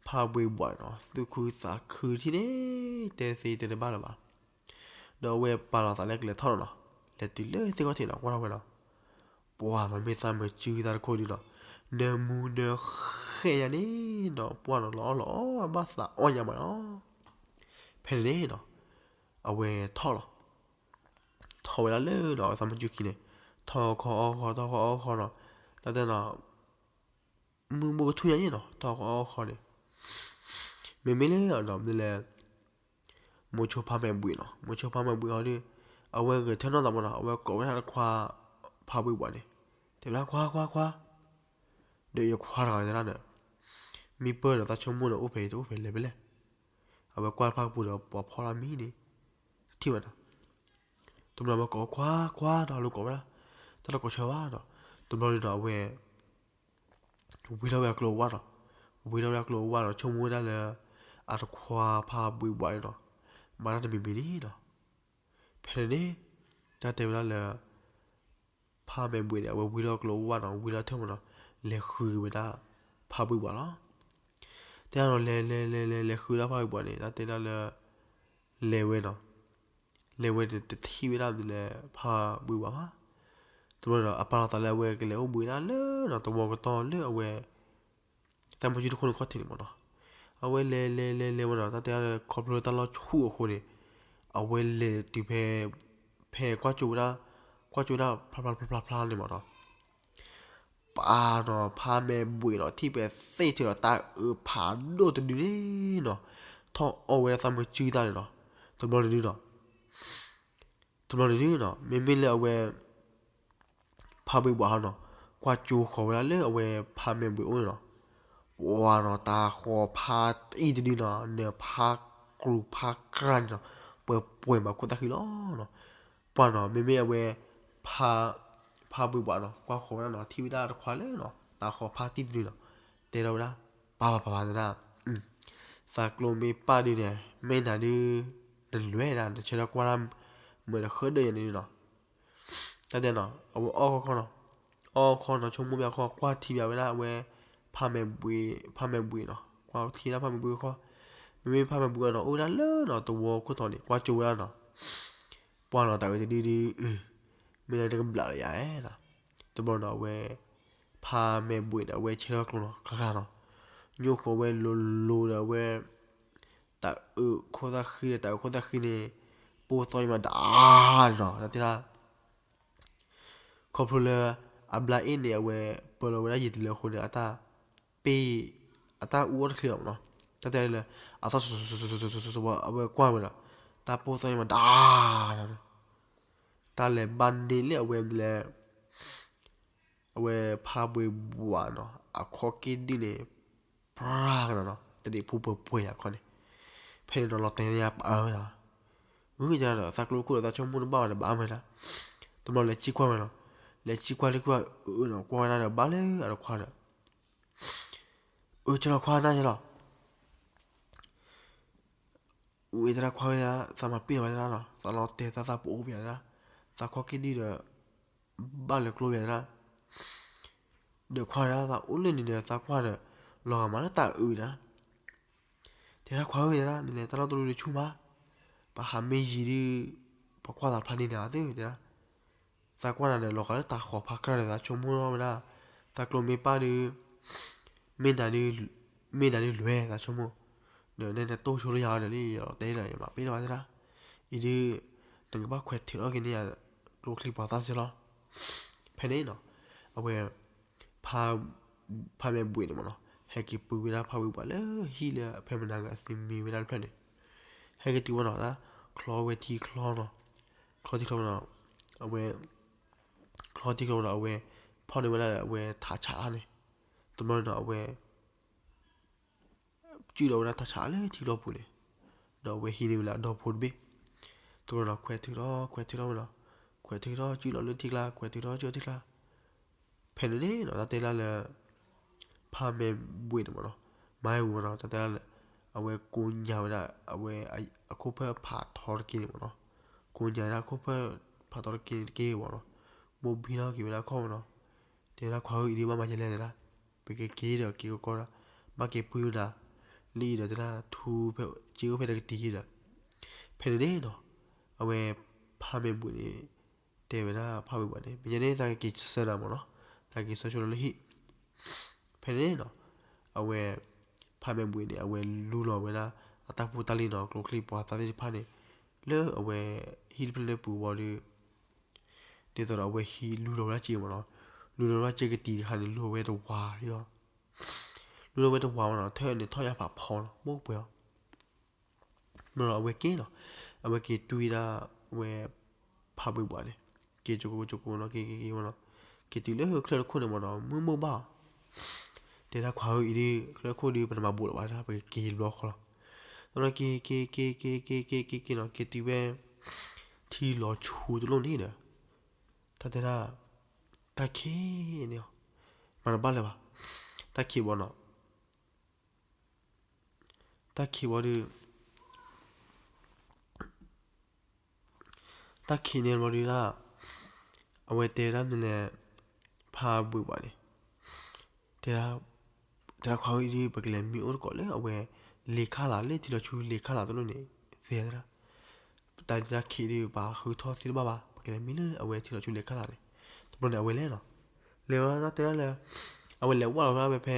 ဖါဘှံးဘှးနီၤ သူၣ်ခုသးခုထံၣ်န့ၣ် တဲသ့တဲတဘၣ်လၢၤဘၣ်, ဒီးအဝဲပာ်လီၤသးလၢကလဲၤထီၣ်လီၤနီၤ, လဲၤတုၤလၢသ့ၣ်ခီၣ်ထံးနီၤ ကွၢ်ထီၣ်ဝဲနီၤ ပှၤနီၤ မ့ၢ်သးမုၢ်ကုသၣ်တခိၣ်ဒုးနီၤ, နၢမူနၢဃဲၣ်ညါန့ၣ်နီၤ, ပှၤနီၤ လီၤအီၣ်လီၤအီဘၣ်သးအီၣ်ညါမးနီၤ, ဖဲန့ၣ်န့ၣ်နီၤ အဝဲထီၣ်လီၤ, ထီၣ်ဝဲဒၣ်လၢနီၤ သးမုၢ်ကုခံန့ၣ်, ထီၣ်ခီအီၣ်ခီ ထီၣ်ခီအီၣ်ခီနီၤ, တၢ်တဲနီၤ မုၢ်ဘိကထူၣ်ညါန့ၣ်နီၤ ထီၣ်ခီအီၣ်ခီန့ၣ်, မ့မ့ၢ်လၢနီၤ မ့ၢ်လဲၣ် မိၤဆိဖါမဲာ်ဘှံးနီၤ, မိၤဆိဖါမဲာ်ဘှံးဟီဒုး, အဝဲဂဲၤထၢၣ်နီၢ်သးမးနီၤ, အဝဲကိးဝဲဒၣ်တခွါ ဖါဘှံးဘှးန့ၣ်, တဲဝဲဒၣ် ခွါ ခွါ ခွါ, ဒီးယခွါတဂၤတဲဒၣ်ဒီး, မံပၢၢ်ဒီးသးဆိကမိၣ်ဒီးအိၣ်ဖဲအံၤတအိၣ်ဖဲလဲၤဖဲလဲၣ်, အဝဲကွၢ်တဖၣ်ကပူၤဒီးပှၤဖီၣ်တၢ်မံန့ၣ်, တထံၣ်ဝဲနီၤ, တဘျီအဝဲကိးခွါ ခွါဒီးလိၤကိးဝဲဒၣ်, တၢ်လီၤကိးဆၢဘၣ်ဒီး, တဘျီန့ၣ်ဒီးအဝဲ ဝံထီၣ်ဝဲအကျိၤအဝၣ်နီၤ, ဝံထီၣ်ဝဲအကျိၤအဝၣ်ဒီး ဆိကမိၣ်ဝဲဒၣ်လၢ အတခွါဖါဘှံးဘှးန့ၣ်နီၤ, မၤတၢ်တမံၤမံၤန့ၣ်နီၤ, ဖဲန့ၣ်န့ၣ် တၢ်တဲဝဲဒၣ်လၢ ဖါမဲာ်ဘှံးန့ၣ် အဝဲဝံထီၣ်ကျိၤအဝၣ်နီၤ, ဝံထီၣ်ထၢၣ်မးနီၤ, လဲၤဃုဝဲဒၣ် ဖါဘှံးဘှးလီၤ. တဲဒၣ်နီၤ လဲၤလဲၤလဲၤလဲၤလဲၤဃုဒၣ်ဖါဘှံးဘှးန့ၣ် တၢ်တဲဒၣ်လၢ လဲၤဝဲနီၤ, လဲၤဝဲန့ၣ်တထံၣ်ဝဲဒၣ်မနုၤလဲၣ် ဖါဘှံးဘှးဘၣ်. တဘျီဒီး အပာ်လီၤသးလၢအဝဲကလဲၤအိၣ်ဘှံးဒၣ်လၢနီၤ သဝီကတီၢ်လၢအဝဲ သးမုၢ်ကုတခိၣ်န့ၣ်ခီၣ်ထံးန့ၣ်မးနီၤ. အဝဲလဲၤလဲၤလဲၤလဲၤဝဲနီၤ တၢ်တဲဒၣ်ခီဖျိလၢတၢ်လီၢ်ဆူၣ်အဃိန့ၣ် အဝဲလဲၤတုၤဖဲ ဖဲကွၢ်ကၠိဝဲဒၣ် ကွၢ်ကၠိဝဲဒၣ်ဖျါဖျါဖျါဖျါန့ၣ်မးနီၤ. ပာ်နီၤ ဖါမဲာ်ဘှံးနီၤ ထံၣ်ဖဲသ့ၣ်ထုးဒီးတၢ်အၢဖးဒိၣ်တဒုန့ၣ်နီၤ ထီၣ်အီၣ်ဝဲဒၣ်သးမုၢ်ကုသၣ်န့ၣ်နီၤ. တဘျီန့ၣ်နီၤ တဘျီန့ၣ်နီၤ မ့မ့ၢ်လၢအဝဲ ဖါဘှံးဘှးဟီနီၤ ကွၢ်ကၠိဃီၤဝဲဒၣ်လၢအဝဲဖါမဲာ်ဘှံးအိၣ်န့ၣ်နီၤ. ပှၤနီၤ တၢ်ဃီၤဖါတံၢ်တဒုနီၤ နၢၤဖါကရူၤဖါကြၢ်န့ၣ်နီၤ ပှဲၤပှဲၤမၤခိၣ်သၣ်ဃံလီၤနီၤ. ပှၤနီၤ မ့မ့ၢ်အဝဲ ဖါ ဖါဘှံးဘှးနီၤ ကွၢ်ဃီၤဝဲဒၣ်နီၤ ထံၣ်ဝဲဒၣ်တခွါလၢနီၤ တၢ်ဃီၤဖါတံၢ်တဒုနီၤ တဲထီၣ်ဝဲဒၣ် ပၢ်ပၢ်ပၢ်ပၢ်တဲဒၣ် သးကျိမ့ၢ်ပၢ်ဒုန့ၣ် မ့ၢ်နၤဒု နလဲၤဒၣ် နဆၢထၢၣ်ကွၢ်ဒၣ် မုာ်တဃၢဒၢးယၤန့ၣ်နီၤ. တၢ်တဲနီၤ အဝဲအီၣ်ခီခီနီၤ အီၣ်ခီနီၤ ဆိကမိၣ်ဘၣ်ခီ ကွၢ်ထံဘၣ်ဝဲဒၣ်အဝဲ ဖါမဲာ်ဘှံး ဖါမဲာ်ဘှံးနီၤ ကွၢ်ထံဒၣ်ဖါမဲာ်ဘှံးခီ မ့မ့ၢ်ဖါမဲာ်ဘှံးအီၤနီၤ အိၣ်ဝဲဒၣ်လၢနီၤ သဝီခိၣ်တီန့ၣ် ကွၢ်ကၠိဝဲဒၣ်နီၤ ပှၤနီၤ တၢ်အၢတဒုဒု မ့ၢ်လၢတကဘျးလၢယၤဧါနီၤ. တဘျီနီၤ အဝဲ ဖါမဲာ်ဘှံးန့ၣ် အဝဲဆၢထၢၣ်ကျိနီၤ ကျါကျါနီၤ ညိၣ်ဃီၤဝဲလိၤလိၤဒီးအဝဲ တၢ်အၢခိၣ်သၣ်ဃံဒီး တၢ်အၢခိၣ်သၣ်ဃံန့ၣ် ပိၢ်သီၣ်ယမးဒၣ်နီၤ တၢ်တဲဒၣ် ခီဖျိလၢ အဘျါအ့ၣ်န့ၣ် အဝဲပၢလီၤဝဲဒၣ်ယံာ်တလၢအဃိန့ၣ် အတၢ်ပ့ၢ် အတၢ်အူအီၣ်တချ့ဘၣ်မးနီၤ တၢ်တဲလၢ အသီၣ် အဝဲကွၢ်ဝဲဒီး တၢ်ပိၢ်သီၣ်ယမးဒၣ် တၢ်လဲၤဘၣ်န့ၢ်လၢအဝဲလဲၤ အဝဲဖါဘှံးဘှးနီၤ အခီၣ်က့ၣ်ဒုန့ၣ် ပြၢကနီၤနီၤ တဒံးဖိပှဲၤပှဲၤယၤခီန့ၣ် ဖဲန့ၣ်ဒီးလီၤတဲာ်ညါပာ်အၢဝဲဒၣ် အၢ ယဲဒၣ်ဒီးသးကျိခိၣ်ဒီးသးဆိကမိၣ်တဘၣ်ဝဲဒီးဘၣ်အါမးဒၣ် တဘျီလဲၤစံၣ်ကွၢ်ဝဲနီၤ လဲၤစံၣ်ကွၢ်လၢကွၢ်အၢနီၤ ကွၢ်ဝဲဒၣ်ဒီးဘၣ်လၢအတခွါဒီး အၢ ကလီၤခွါနၤကလီၤ ဝဲတဲဒၣ်ခွါဝဲဒၣ် သးမၤပ့ၢ်လီၤဝဲဒၣ်နီၤ သးလီၤတဲာ်သးသးပအိၣ်ပယၤဒၣ် သးခီၣ်က့ၣ်ဒုဒီး ဘၣ်လၢကျိပယၤဒၣ် ဒီးခွါဒၣ်သးအိၣ်လၢန့ၣ်ဒီးသးကွၢ်ဒီး လီၤဂာ်မးလၢတၢ်အၢဒၣ် တဲဒၣ်ခွါဧၢ တဲဒၣ် မ့ၢ်လဲၣ်တၢ်လီၢ်တလီၢ်တဆူၣ်မး ပဟးမ့ၢ်ယံၤဒု ပကွၢ်သးဖျါန့ၢ်န့ၣ်သ့တဲဒၣ် သးကွၢ်နၤဒီး လီၤဂာ်လၢတၢ်ဃီၤဖါကြၢ်ဒီး သးဆိကမိၣ်ထီၣ်ဝဲဒၣ် သးကျိမ့ၢ်ပၢ်ဒု မ့ၢ်နၤဒု မ့ၢ်နၤဒုလွဲၢ်သးဆိကမိၣ် ဒီးနဲနတိၢ်ဆိလၢယၤဒီးလံ ယတဲဒီး ယမၤပ့ၢ်လီၤဘၣ်တဲဒၣ် အံၤဒု နကဘၣ်ခွဲးထုးထီၣ်က့ၤန့ၢ်ယၤ ကျိချံပှၤသၣ်စ့ၢ်လီၤ ဖဲန့ၣ်နီၤ အဝဲ ဖါ ဖါမဲာ်ဘှံးန့ၣ်မးနီၤ ဟဲက့ၤပုၢ်ဝဲဒၣ်ဖါဝံၤပှၤလၢဟံၣ်လၢအဖဲမနၤဂၤအသုမံဝဲဒၣ်တဖျၢၣ်န့ၣ် ဟဲက့ၤတုၤဝဲနီၤ တၢ်ချီဝဲထံချီနီၤ ချီထံချီနီၤ အဝဲ ချီထံချီဝဲဒီး အဝဲဖီၣ်န့ၢ်ဝဲဒၣ်အဝဲထးဆးတခါန့ၣ်, တဘျီန့ၣ်ဒီး အဝဲ စုၣ်ထီၣ်ဝဲဒၣ်ထးဆးလၢထံလီၤပူၤန့ၣ်, ဒီးအဝဲဟံးန့ၢ်ဝဲလၢအဒီဖိတဘ့ၣ်, တဘျီဒီး ခွဲးထုးထီၣ် ခွဲးထုးထီၣ်ဝဲဒီး, ခွဲးထုးထီၣ် စုၣ်လီၤလၢထံကျါ ခွဲးထုးထီၣ် စုၣ်လီၤထံကျါ, ဖဲန့ၣ်န့ၣ်နီၤ တၢ်တဲဒၣ်လၢ ဖါမဲာ်ဘှ့းန့ၣ်မ့ၢ်နီၤ, မၤဝဲနီၤ တၢ်တဲဒၣ်လၢ အဝဲကိးညါဝဲဒၣ် အဝဲအခိၣ်ဖၢၣ်ဖးထီတက့ၢ်န့ၣ်မ့ၢ်နီၤ, ကိးညါဝဲဒၣ်အခိၣ်ဖၢၣ်ဖးထီတက့ၢ်န့ၣ်တက့ၢ်မ့ၢ်နီၤ, ဘိးဘံထီၣ်က့ၤဝဲဒၣ်ခီၣ်မ့ၢ်နီၤ, တဲဒၣ်ခွါဧၢအံၤဒုးဘၣ်မၤယဲလဲၣ်တဲဒၣ်, ပကက့ၤဒီးက့ၤကကီဒီး, ဘၣ်က့ၤပှ့ၤဝဲဒၣ်, လၢအံၤဒီးတဲဒၣ်ထူဖဲက့အိၣ်ဖဲတကတံၤဒီး, ဖဲန့ၣ်န့ၣ်နီၤ, အဝဲ ဖါမဲာ်ဘှ့းန့ၣ် တဲဝဲဒၣ်ဖါမဲာ်ဘှ့းန့ၣ် မ့ၢ်ညါန့ၣ် သးကက့ၤဆၢနၤမ့ၢ်နီၤ, သးက့ၤဆၢဆိလၢဟံၣ်, ဖဲန့ၣ်နီၤ, အဝဲ ဖါမဲာ်ဘှ့းန့ၣ် အဝဲလူလီၤဝဲဒၣ် အတၢ်ဖိတၢ်လံၤနီၤ ကျိချံပှၤသၣ်သ့ၣ်တဖၣ်န့ၣ် လၢအဝဲ ဟံၣ်တဖျၢၣ်လၢပူၤဘီဒီး ဒ်သိးဒီးအဝဲဟံးလူလီၤဝဲဒၣ်စ့မ့ၢ်နီၤ, လူလီၤဝဲဒၣ်စ့ကတံၤတခါန့ၣ် လူလီၤဝဲတဝၤလီၤ, လူလီၤဝဲတဝၤမ့ၢ်နီၤ ထဲန့ၣ်ထီၣ်ယါဖးဖီနီၤ ဘိၣ်ပှဲၤအီၤ မ့ၢ်ဒီးအဝဲက့ၤနီၤ, အဝဲက့ၤတွံၢ်ဒၣ်ဝဲ ဖါမဲာ်ဘှ့းန့ၣ်, က့ၤကကိကကိနီၤ က့ၤက့ၤက့ၤမ့ၢ်နီၤ, က့ၤတုၤလၢချၢၣ်တခိၣ်န့ၣ်မ့ၢ်နီၤ မုၢ်မိၢ်ဘၣ်အီၤ, တဲဒၣ်ခွါဧၢအံၤဒုး ချၢၣ်တခိၣ်ဒုး ပနမၤဘူးလၢၤဘၣ်ဒၣ် ပကက့ၤဘျီဃီလီၤ, ဒီးက့ၤက့ၤက့ၤက့ၤက့ၤက့ၤက့ၤက့ၤက့ၤနီၤ က့ၤတုၤဝဲ ထံလီၤဆူတလိၣ်န့ၣ်ဒီး တၢ်တဲဒၣ် တၢ်ခံးန့ၢ်အီၤ, မၤတဘၣ်လၢၤဘၣ်, တၢ်ခံးဘီနီၤ, တၢ်ခံးဘီဒီး တၢ်ခံးန့ၢ်ဘီဒုးဒၣ်, အဝဲတဲဒၣ်မနုၤလဲၣ်, ဖါမဲာ်ဘှ့းန့ၣ်, တဲဒၣ်, တဲဒၣ်ခွါဧၢအံၤဒုး ပကလဲၤမံအိၣ်တကိးလၢအဝဲ လ့ၤခါလာ် လၢထံလီၤဆူလ့ၤခါလာ်တလိၣ်န့ၣ်, သ့ၣ်တဲဒၣ်, တၢ်ဒုးတၢ်ခံးဒုး ပှၤဃုထီၣ်သ့တဘၣ်ဘၣ် ပကလဲၤမံလၢအဝဲထံလီၤဆူလ့ၤခါလာ်န့ၣ်, တဘျီန့ၣ် အဝဲလဲၤနီၤ, လဲၤဝဲဒၣ်တၢ်တဲဒၣ်လၢ အဝဲလဲၤဝၣ်လီၤဝဲဒၣ်ဖဲ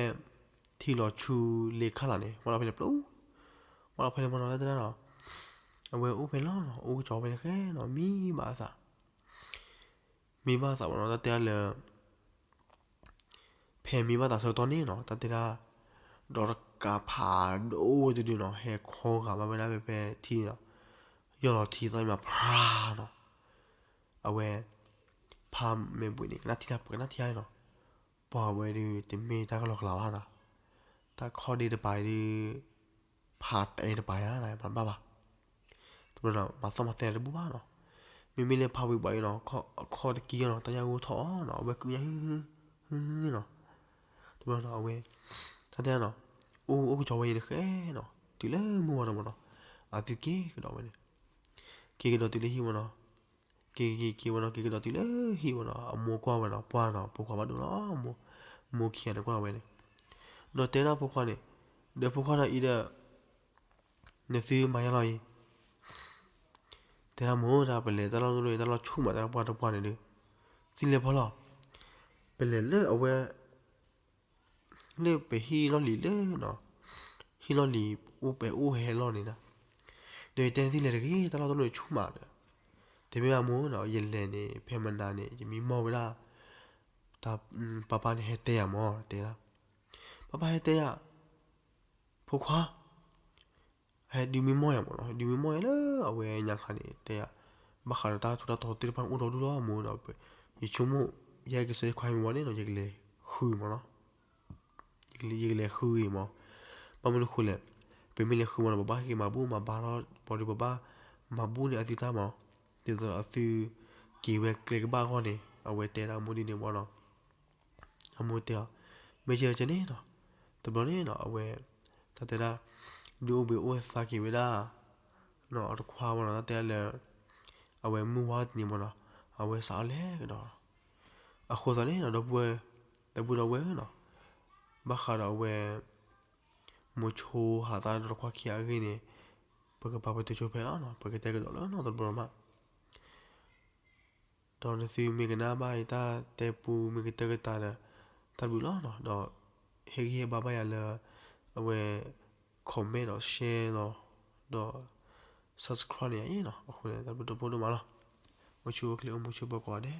ထံလီၤဆူလ့ၤခါလာ်န့ၣ် ဝၣ်လီၤဖဲန့ၣ်ပျိ, ဝၣ်လီၤဖဲန့ၣ်မ့ၢ်နီၤ တၢ်တဲဒၣ်နီၤ, အဝဲအိၣ်ဖဲလီၤနီၤ အိၣ်ကစီၤဖဲန့ၣ်ဃဲနီၤ မံဘၣ်အသး, မံဘၣ်အသးမ့ၢ်နီၤ တၢ်တဲဒၣ်လၢ ဖဲမံဘၣ်သးဆၢကတီၢ်န့ၣ်နီၤ တၢ်တဲဒၣ်, ဒီးတကးဖးဒိၣ်တဒုနီၤ ဟဲခီဂာ်ဘၣ်ဝဲဒၣ်ဖဲဖဲထံနီၤ, ယီၢ်လီၤထံသီၣ်မးဖျါနီၤ, အဝဲ ဖါမဲာ်ဘှ့းန့ၣ် ကနၣ်ထံတၢ် ကနၣ်ထံတၢ်န့ၣ်နီၤ, ပှၤဝဲဒုးတမ့ၢ်တၢ်ကလီကလီဘၣ်နီၤ, တၢ်ခီၣ်ဒ့တပၤအံၤဒုး ဖးတဲတပၤယါ မၤတဘၣ်ဘၣ်, တဘျီနီၤ မၤသီၣ်မၤသဲတဘူၣ်ဘၣ်နီၤ, မ့မ့ၢ်လၢဖါမဲာ်ဘှ့းအံၤနီၤ အခီၣ်တကံၢ်နီၤ တၢ်ညၣ်ဂိၢ်ထီၣ်အီၤနီၤ အဝဲကုညါဟုဟုဟုနီၤ, တဘျီနီၤ အဝဲ တၢ်တဲဒၣ်နီၤ, အိၣ်အိၣ်ကစီၤဝဲအံၤတဃဲနီၤ တုၤလၢမုၢ်ဝါထီၣ်မ့ၢ်နီၤ, အသုက့ၤကဒီးဝဲန့ၣ်, က့ၤကဒီးတုၤလၢဟံၣ်မ့ၢ်နီၤ, က့ၤက့ၤက့ၤဝဲနီၤ က့ၤကဒီးတုၤလၢဟံၣ်မ့ၢ်နီၤ အမိၢ်ကွၢ်ဝဲနီၤ ပှၢ်နီၤ ဖိခွါဘၣ်ဒိနီၤ, မိၢ်ခံဂၤန့ၣ်ကွၢ်ဝဲန့ၣ်, ဒီးတဲဒၣ်ဖိခွါန့ၣ်, ဒီးဖိခွါဒီးအံၤဒီး နသုမၤယါလီၤအံၤ, တဲဒၣ်မိၢ်ဒၣ် ပလဲၤတၢ်လီၢ်တလီၢ်အံၤ တၢ်လီၢ်ဆူၣ်မး တၢ်ပှၢ်တပှၢ်န့ၣ်ဒီး, သံလဲၤဖီလီၤ, ပလဲၤလၢအဝဲ လၢပဟံၣ်လီၢ်လံၤလၢနီၤ, ဟံၣ်လီၢ်လံၤအိၣ်ပဲအိၣ်ဟဲလီၢ်န့ၣ်ဒၣ်, ဒီးယတဲနသုလဲၤတဂ့ၤ တၢ်လီၢ်တလီၢ်န့ၣ်ဆူၣ်မးဒီး, တမ့ၢ်ဘၣ်မိၢ်နီၤ ယလဲၤန့ၣ် ဖဲမနၤန့ၣ် ယမံမီၢ်ဝဲဒၣ်, တၢ်, ပၢ်ပၢ်န့ၣ်ဟဲတဲယၤမ့ၢ်တဲဒၣ်, ပၢ်ပၢ်ဟဲတဲယၤ, ဖိခွါ ဟဲဒုးမံမီၢ်ယၤမ့ၢ်နီၤ ဟဲဒုးမံမီၢ်ယၤလၢအဝဲညါခါန့ၣ် တဲယၤ, ဘၣ်ဃးဒီးတၢ်ထူးတၢ်တီၤသ့ၣ်တဖၣ်အိၣ်ဒီဒူၣ်လီၤမိၢ်ဒီး, ယဆိကမိၣ်, ယဟဲက့ၤဆၢယခွါဟံၣ်မ့ၢ်ဝံၤန့ၣ်နီၤ ယကလဲၤဃုမ့ၢ်နီၤ, ယကလဲၤဃုအံၤမ့ၢ်, ဘၣ်မနုၤဃိလဲၣ်, ပမ့ၢ်လဲၤဃုမ့ၢ်နီၤ ပဘၣ်ဟဲက့ၤမၤဘူၣ်မၤဘါထီၣ် ပှၤဒီးပဘၣ်, မၤဘူၣ်န့ၣ်အသုတၢ်မ့ၢ်, ဒ်သိးဒီးအသု, က့ၤဝဲကျဲကဘၣ်အဂီၢ်န့ၣ် အဝဲတဲဒၣ်အမိၢ်ဒ်န့ၣ်မ့ၢ်နီၤ အမိၢ်တဲအီၤ, မ့ၢ်ယဲကဲန့ၣ်နီၤ, တဘျီန့ၣ်နီၤ အဝဲ, တၢ်တဲဒၣ်, ဒုးအိၣ်ဘှံးအိၣ်သါက့ၤဝဲဒၣ်, နီၤအတခွါမ့ၢ်နီၤ တၢ်တဲဒၣ်လၢ, အဝဲမုၢ်ဝါတနံၤမ့ၢ်နီၤ, အဝဲစးထီၣ်လဲၤကဒီး, အဃိသတးန့ၣ်နီၤ ဒီပုၢ်ဝဲၢ်, ဒီပုၢ်ဒီဝဲၢ်နီၤ, ဘၣ်ဃးဒီးအဝဲ မိၤဆိဟးသးဒီးတခွါခံဂၤအဂ့ၢ်န့ၣ်, ပကပာ်ပတုာ်ဆိဖဲလီၤနီၤ ပကတဲကဒီးလၢနီတဘျီမး, ဒီးနသုမ့ၢ်ကနၣ်ဘၣ်ယတၢ်တဲပူမ့ၢ်ကတၢၢ်ကတၢၢ်ဒီး, တၢ်ဘျုးလီၤနီၤ ဒီး, ဟ့ၣ်ဂံၢ်ဟ့ၣ်ဘါဘၣ်ယၤလၢ, အဝဲ, comment ဒီး share လီၤ, ဒီး, subscribe န့ၣ်အံၤနီၤ အဃိန့ၣ် တၢ်ဘျုးတဘိဒိၣ်မးလီၤ, အိၣ်ဆူၣ်အိၣ်ချ့အိၣ်မူဆူၣ်ပၢၤကိးဂၤဒဲး